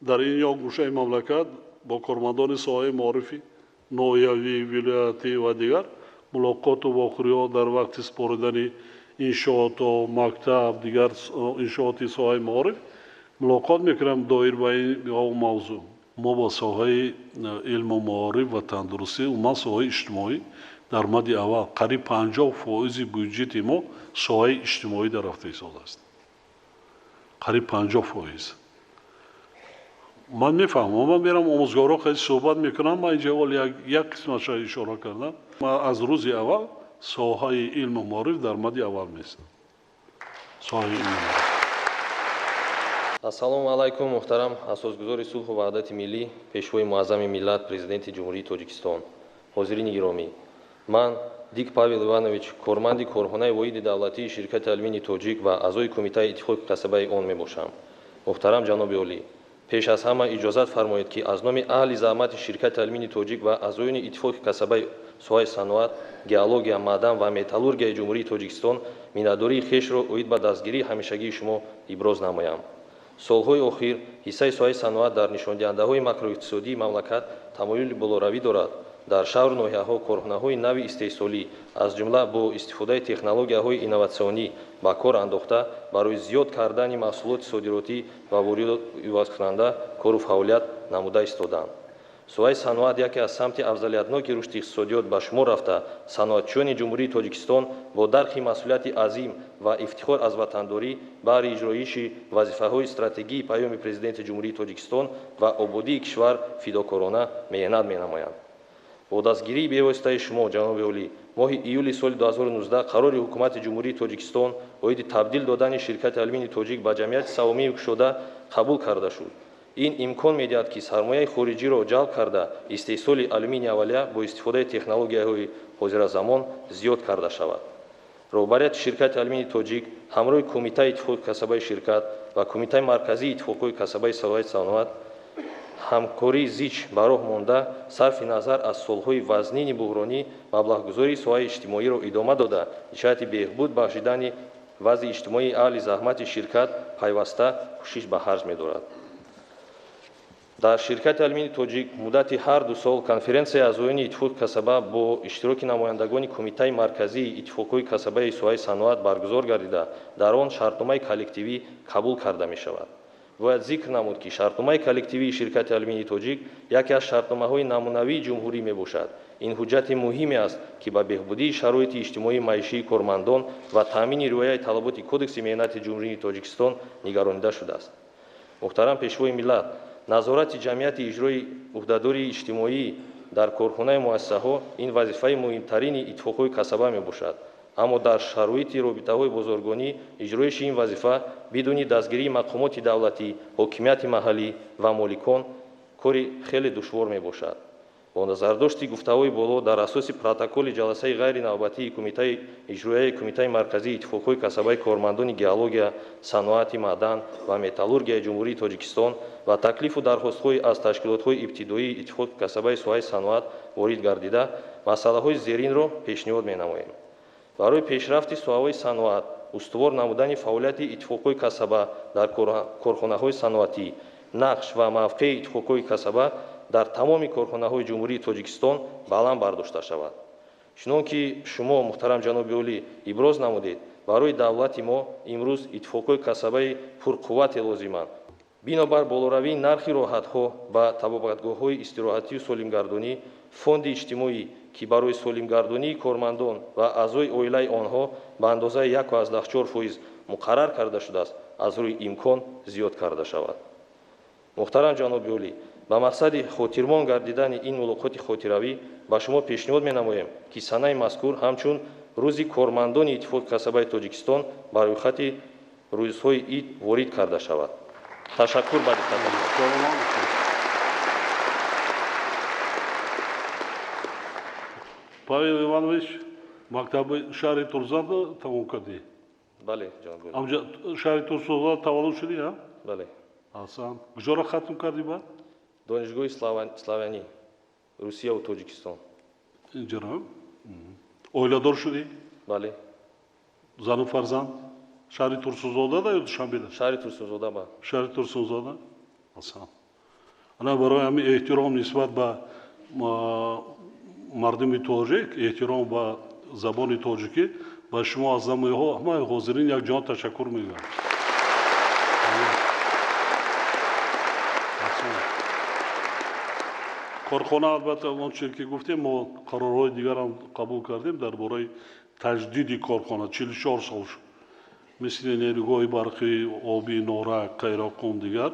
S2: дар ин ё гӯшаи мамлакат бо кормандони соҳаи маорифи ноҳиявӣ, вилоятӣ ва дигар мулоқоту вохӯриҳо дар вақти супоридани иншоото, мактаб, дигар иншооти соҳаи маориф мулоқот мекунам доир ба ин мавзӯъ. Мо ба соҳаи илму маориф ва тандурустӣ, умуман соҳаи иҷтимоӣ дар мадди аввал қариб 50% бюҷети мо соҳаи иҷтимоӣ дар рафта истодааст. Қариб 50%. Ман мефаҳмам, ман мерам омӯзгорҳо хеле суҳбат мекунам, ман инҷа аввал як қисматша ишора кардам. Ман аз рӯзи аввал соҳаи илму маориф дар мадди аввал меистам. Соҳаи илму маориф.
S6: Ассалому алайкум, муҳтарам асосгузори сулҳу ваҳдати миллӣ, пешвои муаззами миллат, президенти Ҷумҳурии Тоҷикистон, ҳозирини гиромӣ. Ман Дик Павел Иванович, корманди корхонаи воҳиди давлатии ширкати Алюминии Тоҷик ва аъзои кумитаи иттифоқи касабаи он мебошам. Муҳтарам ҷаноби олӣ, пеш аз ҳама иҷозат фармоед, ки аз номи аҳли заҳмати ширкати Алюминии Тоҷик ва аъзоёни иттифоқи касабаи соҳаи саноат, геология, маъдан ва металлургияи Ҷумҳурии Тоҷикистон миннатдории хешро оид ба дастгирии ҳамешагии шумо иброз намоям. Солҳои охир ҳиссаи соҳаи саноат дар нишондиҳандаҳои макроиқтисодии мамлакат тамоюли болоравӣ дорад. Дар шаҳру ноҳияҳо корхонаҳои нави истеҳсолӣ, аз ҷумла бо истифодаи технологияҳои инноватсионӣ ба кор андохта, барои зиёд кардани маҳсулоти содиротӣ ва воридотивазкунанда кору фаъолият намуда истоданд. Соҳаи саноат яке аз самти афзалиятноки рушди иқтисодиёт ба шумор рафта, саноатчиёни Ҷумҳурии Тоҷикистон бо дарки масъулияти азим ва ифтихор аз ватандорӣ баҳри иҷроиши вазифаҳои стратегии Паёми Президенти Ҷумҳурии Тоҷикистон ва ободии кишвар фидокорона меҳнат менамоянд. Бо дастгирии бевоситаи шумо, ҷаноби олӣ, моҳи июли соли 2019 қарори Ҳукумати Ҷумҳурии Тоҷикистон оиди табдил додани ширкати Алюминии Тоҷик ба ҷамъияти савомии кушода қабул карда шуд. Ин имкон медиҳад, ки сармояи хориҷиро ҷалб карда, истеҳсоли алюминий аввалия бо истифодаи технологияҳои ҳозиразамон зиёд карда шавад. Роҳбарияти ширкати Алюминии Тоҷик ҳамроҳи Кумитаи иттифоқи касабаи ширкат ва Кумитаи марказии иттифоқҳои касабаи соҳаи саноат ҳамкории зич ба роҳ монда, сарфи назар аз солҳои вазнини буҳронӣ маблағгузории соҳаи иҷтимоиро идома дода, ҷиҳати беҳбуд бахшидани вазъи иҷтимоии аҳли заҳмати ширкат пайваста кӯшиш ба харҷ медорад. Дар ширкати Алюминии Тоҷик муддати ҳар ду сол конференсияи аъзоёни иттифоқи касаба бо иштироки намояндагони Кумитаи марказии иттифоқҳои касабаи соҳаи саноат баргузор гардида, дар он шартномаи коллективӣ қабул карда мешавад. Бояд зикр намуд, ки шартномаи коллективии ширкати Алюминии Тоҷик яке аз шартномаҳои намунавии ҷумҳурӣ мебошад. Ин ҳуҷҷати муҳиме аст, ки ба беҳбудии шароити иҷтимоии маишии кормандон ва таъмини риояи талаботи Кодекси меҳнати Ҷумҳурии Тоҷикистон нигаронида шудааст. Муҳтарам пешвои миллат, назорати ҷамъияти иҷрои ӯҳдадории иҷтимоӣ дар корхонаи муассисаҳо ин вазифаи муҳимтарини иттифоқҳои касаба мебошад. Аммо дар шароити робитаҳои бозоргонӣ иҷроиши ин вазифа бидуни дастгирии мақомоти давлатӣ, ҳокимияти маҳаллӣ ва моликон кори хеле душвор мебошад. Бо назардошти гуфтаҳои боло дар асоси протоколи ҷаласаи ғайринавбатии Кумитаи иҷроияи Кумитаи марказии иттифоқҳои касабаи кормандони геология, саноати маъдан ва металлургияи Ҷумҳурии Тоҷикистон ва таклифу дархостҳои аз ташкилотҳои ибтидоии иттифоқи касабаи соҳаи саноат ворид гардида, масъалаҳои зеринро пешниҳод менамоем. Барои пешрафти соҳаҳои саноат, устувор намудани фаъолияти иттифоқҳои касаба дар корхонаҳои саноатӣ, нақш ва мавқеи иттифоқҳои касаба дар тамоми корхонаҳои Ҷумҳурии Тоҷикистон баланд бардошта шавад. Чунон ки шумо, муҳтарам ҷаноби олӣ, иброз намудед, барои давлати мо имрӯз иттифоқҳои касабаи пурқуввате лозиманд. Бинобар болоравии нархи роҳатҳо ба табобатгоҳҳои истироҳатию солимгардонӣ, фонди иҷтимоӣ, ки барои солимгардонии кормандон ва аъзои оилаи онҳо ба андозаи 1,4% муқаррар карда шудааст, аз рӯи имкон зиёд карда шавад. Муҳтарам ҷаноби олӣ, ба мақсади хотирмон гардидани ин мулоқоти хотиравӣ ба шумо пешниҳод менамоем, ки санаи мазкур ҳамчун рӯзи кормандони иттифоқи касабаи Тоҷикистон ба рӯйхати рӯзҳои ид ворид карда шавад. Ташаккур ба диққататон.
S2: Павел Иванович, мактаби шаҳри Турсунзода тамом кардӣ?
S6: Бале, ҷаноби олӣ.
S2: Амҷа шаҳри Турсунзода таваллуд шудӣ, ҳа?
S6: Бале.
S2: Аҳсан. Куҷоро хатм кардӣ баъд?
S6: Донишгоҳи Славянӣ, Русияву Тоҷикистон.
S2: Инҷаро? Оиладор шудӣ?
S6: Бале.
S2: Зану фарзанд? Шаҳри Турсунзода ё Душанбеда?
S6: Шаҳри Турсунзода, ба.
S2: Шаҳри Турсунзода? Аҳсан. Ана барои ҳамин эҳтиром нисбат ба мардуми тоҷик, эҳтиром ба забони тоҷикӣ ба шумо аз номи ҳамаи ҳозирин як ҷон ташаккур мегӯям. Корхона, албатта, он чизе ки гуфтем, мо қарорҳои дигарам қабул кардем дар бораи таҷдиди корхона. 44 сол шуд, мисли нерӯгоҳи барқи оби Норак, Қайроққум, дигар.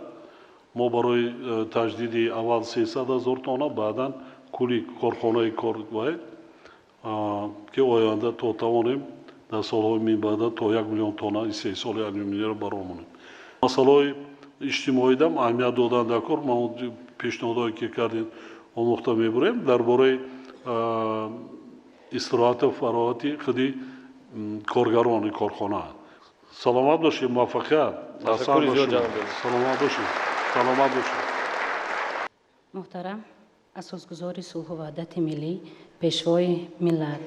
S2: Мо барои таҷдиди аввал 300 ҳазор тонна, баъдан кулли корхонаи корвай, ки оянда то тавонем дар солҳои минбаъда то 1 миллион тонна истеҳсоли алюминийро баромонем. Масъалаҳои иҷтимоидам аҳамият додан дар кор. Ма пешниҳодҳое ки кардем, омӯхта мебурем дар бораи истироҳату фароғати худи коргарони корхона. Саломат бошед, муваффақият. Саломат бошед, саломат бошед.
S7: Муҳтарам асосгузори сулҳу ваҳдати миллӣ, Пешвои миллат,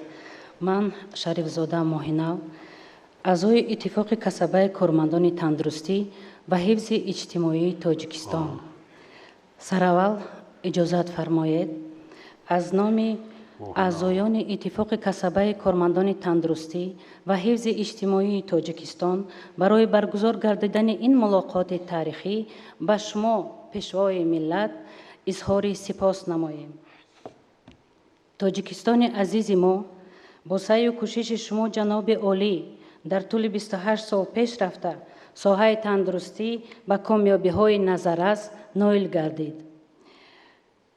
S7: ман Шарифзода Моҳинав, аъзои Иттифоқи касабаи кормандони тандурустӣ ва ҳифзи иҷтимоии Тоҷикистон. Сараввал иҷозат фармоед, аз номи аъзоёни Иттифоқи касабаи кормандони тандурустӣ ва ҳифзи иҷтимоии Тоҷикистон барои баргузор гардидани ин мулоқоти таърихӣ ба шумо, Пешвои миллат, изҳори сипос намоем. Тоҷикистони азизи мо бо саъю кӯшиши шумо, ҷаноби олӣ, дар тӯли 28 сол пеш рафта, соҳаи тандурустӣ ба комёбиҳои назаррас ноил гардид.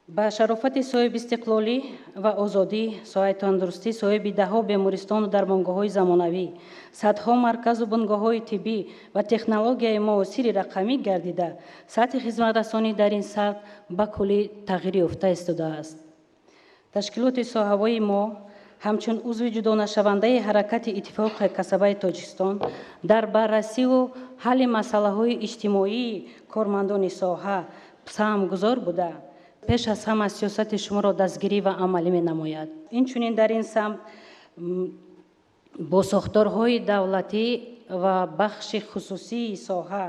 S7: Ба шарофати соҳибистиқлолӣ ва озодӣ соҳаи тандурустӣ соҳиби даҳҳо бемористону дармонгоҳҳои замонавӣ, садҳо марказу бунгоҳҳои тиббӣ ва технологияи муосири рақамӣ гардида, сатҳи хизматрасонӣ дар ин сатҳ ба куллӣ тағйир ёфта истодааст. Ташкилоти соҳавии мо ҳамчун узви ҷудонашавандаи ҳаракати Иттифоқи касабаи Тоҷикистон дар баррасиву ҳалли масъалаҳои иҷтимоии кормандони соҳа саҳмгузор буда, пеш аз ҳама сиёсати шуморо дастгирӣ ва амалӣ менамояд. Инчунин дар ин самт бо сохторҳои давлатӣ ва бахши хусусии соҳа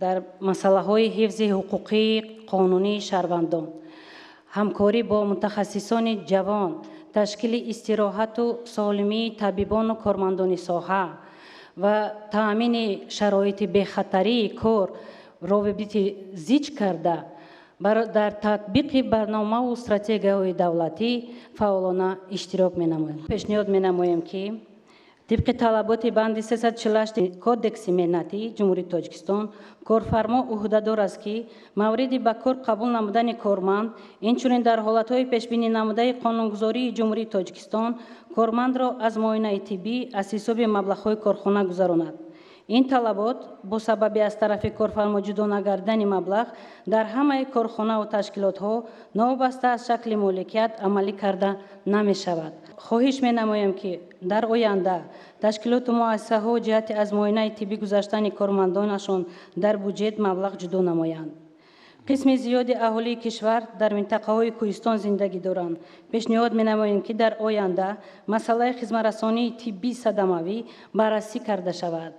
S7: дар масъалаҳои ҳифзи ҳуқуқии қонунии шаҳрвандон, ҳамкорӣ бо мутахассисони ҷавон, ташкили истироҳату солимии табибону кормандони соҳа ва таъмини шароити бехатарии кор робити зич карда, дар татбиқи барномаву стратегияҳои давлатӣ фаъолона иштирок менамоем. Пешниҳод менамоем, ки тибқи талаботи банди 348 Кодекси меҳнатии Ҷумҳурии Тоҷикистон корфармо ӯҳдадор аст, ки мавриди ба кор қабул намудани корманд, инчунин дар ҳолатҳои пешбинӣ намудаи қонунгузории Ҷумҳурии Тоҷикистон кормандро аз муоинаи тиббӣ аз ҳисоби маблағҳои корхона гузаронад. Ин талабот бо сабаби аз тарафи корфармо ҷудо нагардидани маблағ дар ҳамаи корхонаву ташкилотҳо, новобаста аз шакли моликият, амалӣ карда намешавад. Хоҳиш менамоем, ки дар оянда ташкилоту муассисаҳо ҷиҳати аз муоинаи тиббӣ гузаштани кормандонашон дар буҷет маблағ ҷудо намоянд. Қисми зиёди аҳолии кишвар дар минтақаҳои кӯҳистон зиндагӣ доранд. Пешниҳод менамоем, ки дар оянда масъалаи хизматрасонии тиббии садамавӣ баррасӣ карда шавад.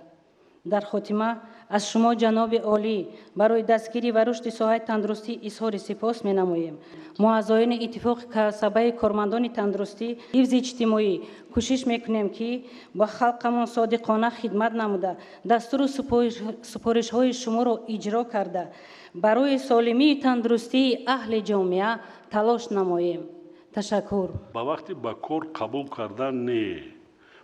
S7: Дар хотима аз шумо, ҷаноби олӣ, барои дастгирӣ ва рушди соҳаи тандурустӣ изҳори сипос менамоем. Мо, аъзоёни Иттифоқи касабаи кормандони тандурустӣ, ҳифзи иҷтимоӣ, кӯшиш мекунем, ки ба халқамон содиқона хидмат намуда, дастуру супоришҳои шуморо иҷро карда, барои солимии тандурустии аҳли ҷомеа талош намоем. Ташаккур.
S2: Ба вақти ба кор қабул кардан не,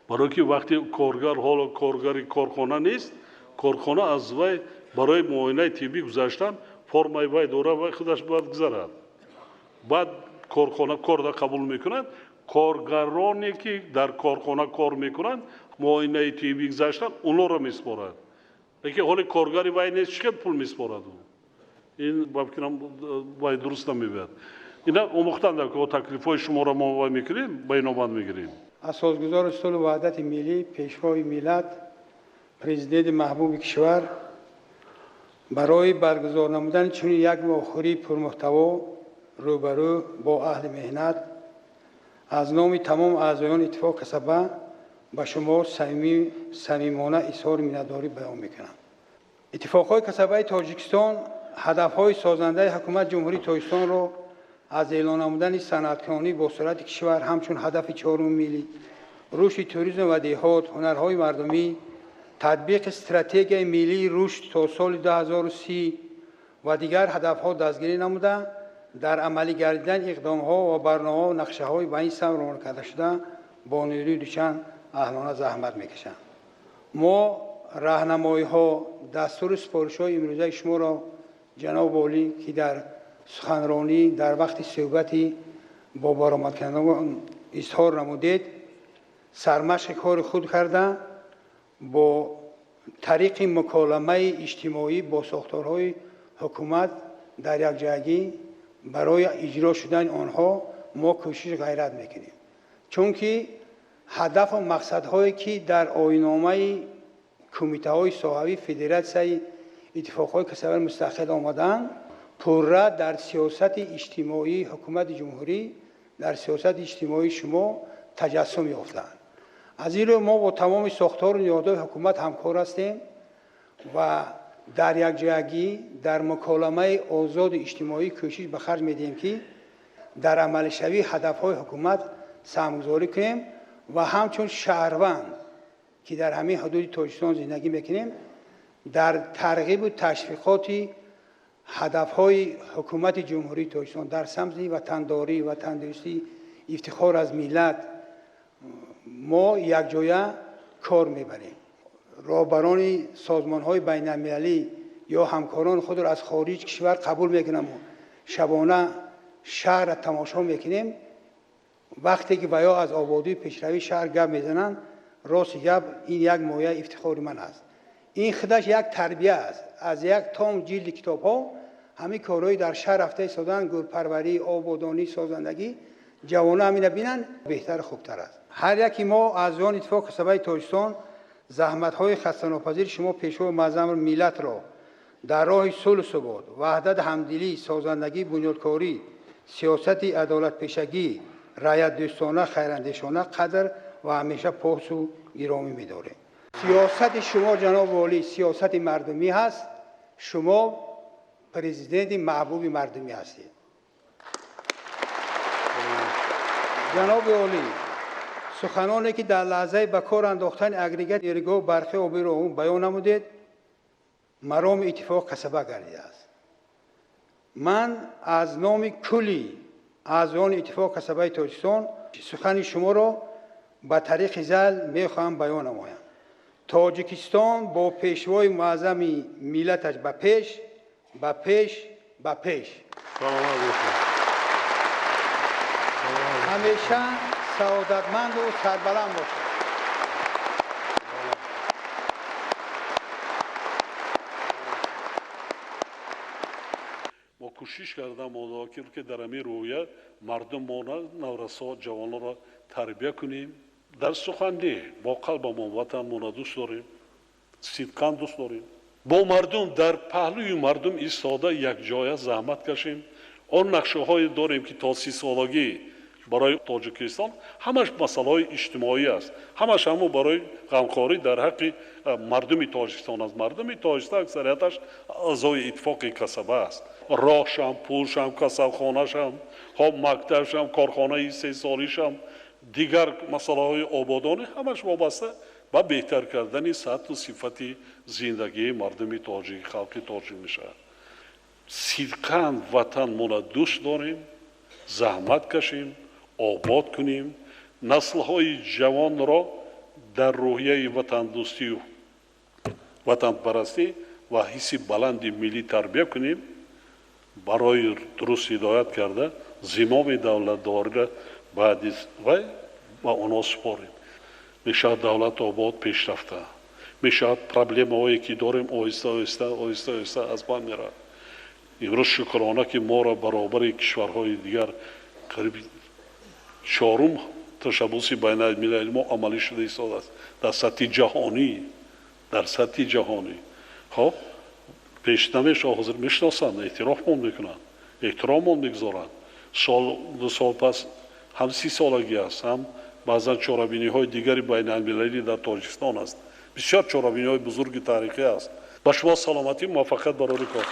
S2: барое ки вақти коргар ҳоло коргари корхона нест, корхона аз вай барои муоинаи тиббӣ гузаштан формаи вай дора, вай худаш бояд гузарад, баъд корхона корда қабул мекунад. Коргароне ки дар корхона кор мекунанд, муоинаи тиббӣ гузаштан онҳоро месупорад, лекин ҳоли коргари вай нест, чӣ қадр пул месупорад ин? Ба фикрам, вай дуруст намебояд. Ина омӯхтан, таклифҳои шуморо мо вай мекунем, ба инобат мегирем.
S8: Асосгузори сулҳу ваҳдати миллӣ, Пешвои миллат, Президенти маҳбуби кишвар, барои баргузор намудани чунин як вохӯрии пурмуҳтаво рӯбарӯ бо аҳли меҳнат аз номи тамоми аъзоёни Иттифоқ касаба ба шумо самимона изҳори миннатдорӣ баён мекунам. Иттифоқҳои касабаи Тоҷикистон ҳадафҳои созандаи Ҳукумати Ҷумҳурии Тоҷикистонро аз эълон намудани санъаткунонии босуръати кишвар ҳамчун ҳадафи чоруми миллӣ, рушди туризм ва деҳот, ҳунарҳои мардумӣ, татбиқи стратегияи миллии рушд то соли 2030 ва дигар ҳадафҳо дастгирӣ намуда. Дар амалӣ гардидани иқдомҳо ва барномаҳо ва нақшаҳои ба ин самт равона карда шуда бо нерӯи дучанд аҳлона заҳмат мекашанд. Мо раҳнамоиҳо, дастуру супоришҳои имрӯзаи шуморо, ҷаноби олӣ, ки дар суханронӣ дар вақти суҳбати бо баромадкунандагон изҳор намудед, сармашқи кори худ карда, бо тариқи муколамаи иҷтимоӣ бо сохторҳои ҳукумат дар якҷоягӣ барои иҷро шудани онҳо мо кӯшиш ғайрат мекунем. Чунки ҳадафу мақсадҳое ки дар оинномаи кумитаҳои соҳавии Федератсияи иттифоқҳои касабаи мустақил омадаанд, пурра дар сиёсати иҷтимоии ҳукумати ҷумҳурӣ, дар сиёсати иҷтимоии шумо таҷассум ёфтаанд. Аз ин рӯ мо бо тамоми сохтору ниҳодҳои ҳукумат ҳамкор ҳастем ва дар якҷоягӣ дар муколамаи озоди иҷтимоӣ кӯшиш ба харҷ медиҳем, ки дар амалишавии ҳадафҳои ҳукумат саҳмгузорӣ кунем ва ҳамчун шаҳрванд, ки дар ҳамин ҳудуди Тоҷикистон зиндагӣ мекунем, дар тарғибу ташвиқоти ҳадафҳои ҳукумати ҷумҳурии Тоҷикистон дар самти ватандорӣ, ватандӯстӣ, ифтихор аз миллат мо якҷоя кор мебарем. Роҳбарони созмонҳои байналмилалӣ ё ҳамкорони худро аз хориҷ кишвар қабул мекунам ва шабона шаҳрро тамошо мекунем. Вақте ки ва ё аз ободии пешравии шаҳр гап мезананд, рости гап ин як мояи ифтихори ман аст. Ин худаш як тарбия аст. Аз як том ҷилди китобҳо ҳамин корҳои дар шаҳр рафта истодаанд, гулпарварӣ, ободонӣ, созандагӣ, ҷавонон ҳамина бинанд, беҳтару хубтар аст. Ҳар яке мо аз он иттифоқи касабаи Тоҷикистон заҳматҳои хастанопазири шумо, пешвои муаззами миллатро дар роҳи сулҳу субот, ваҳдат, ҳамдилӣ, созандагӣ, бунёдкорӣ, сиёсати адолатпешагӣ, раъятдӯстона, хайрандешона қадр ва ҳамеша посу гиромӣ медорем. Сиёсати шумо, ҷаноби олӣ, сиёсати мардумӣ ҳаст. Шумо президенти маҳбуби мардумӣ ҳастед. Ҷаноби олӣ, суханоне ки дар лаҳзаи ба кор андохтани агрегат нерӯгоҳи барқи обии Роғун баён намудед, мароми иттифоқ касаба гардидааст. Ман аз номи кулли аъзоёни иттифоқ касабаи Тоҷикистон сухани шуморо ба тариқи зал мехоҳам баён намоям. Тоҷикистон бо пешвои муаззами миллаташ ба пеш, ба пеш, ба пеш. Ҳамеша саодатманду сарбаланд бошед.
S2: Мо кӯшиш кардам, ки дар ҳамин рӯҳия мардумона, наврасо, ҷавононро тарбия кунем. Дар сухан не, бо қалбамон ватанмонро дӯст дорем, сидқан дӯст дорем. Бо мардум, дар паҳлӯи мардум истода якҷоя заҳмат кашем. Он нақшаҳое дорем, ки то 30-солагӣ барои Тоҷикистон ҳамаш масъалаҳои иҷтимоӣ аст, ҳамаш ҳамо барои ғамхорӣ дар ҳаққи мардуми Тоҷикистон аст. Мардуми Тоҷикистон аксарияташ аъзои иттифоқи касаба аст. Роҳшам, пулшам, касабхонашам, хоб мактабшам, корхонаи истеҳсолишам, дигар масъалаҳои ободонӣ ҳамаш вобаста ба беҳтар кардани сатҳу сифати зиндагии мардуми тоҷик, халқи тоҷик мешавад. Сидқан ватанмонро дӯст дорем, заҳмат кашем, обод кунем, наслҳои ҷавонро дар рӯҳияи ватандӯстию ватанпарастӣ ва ҳисси баланди миллӣ тарбия кунем, барои дуруст ҳидоят карда зимоми давлатдориро баъди вай ба онҳо супорем. Мешавад давлат обод, пешрафта. Мешавад проблемаҳое ки дорем оҳиста оҳиста оҳиста оҳиста аз байн меравад. Имрӯз шукрона, ки моро баробари кишварҳои дигар қариб чорум ташаббуси байналмилали мо амалӣ шуда истодааст дар сатҳи ҷаҳонӣ, дар сатҳи ҷаҳонӣ. Хоб пеш намешавад, ҳозир мешиносанд, эътирофмон мекунанд, эҳтироммон мегузоранд. Сол ду сол пас ҳам 30-солагӣ аст, ҳам баъзан чорабиниҳои дигари байналмилалӣ дар Тоҷикистон аст. Бисёр чорабиниҳои бузурги таърихӣ аст. Ба шумо саломатӣ, муваффақият барори кор.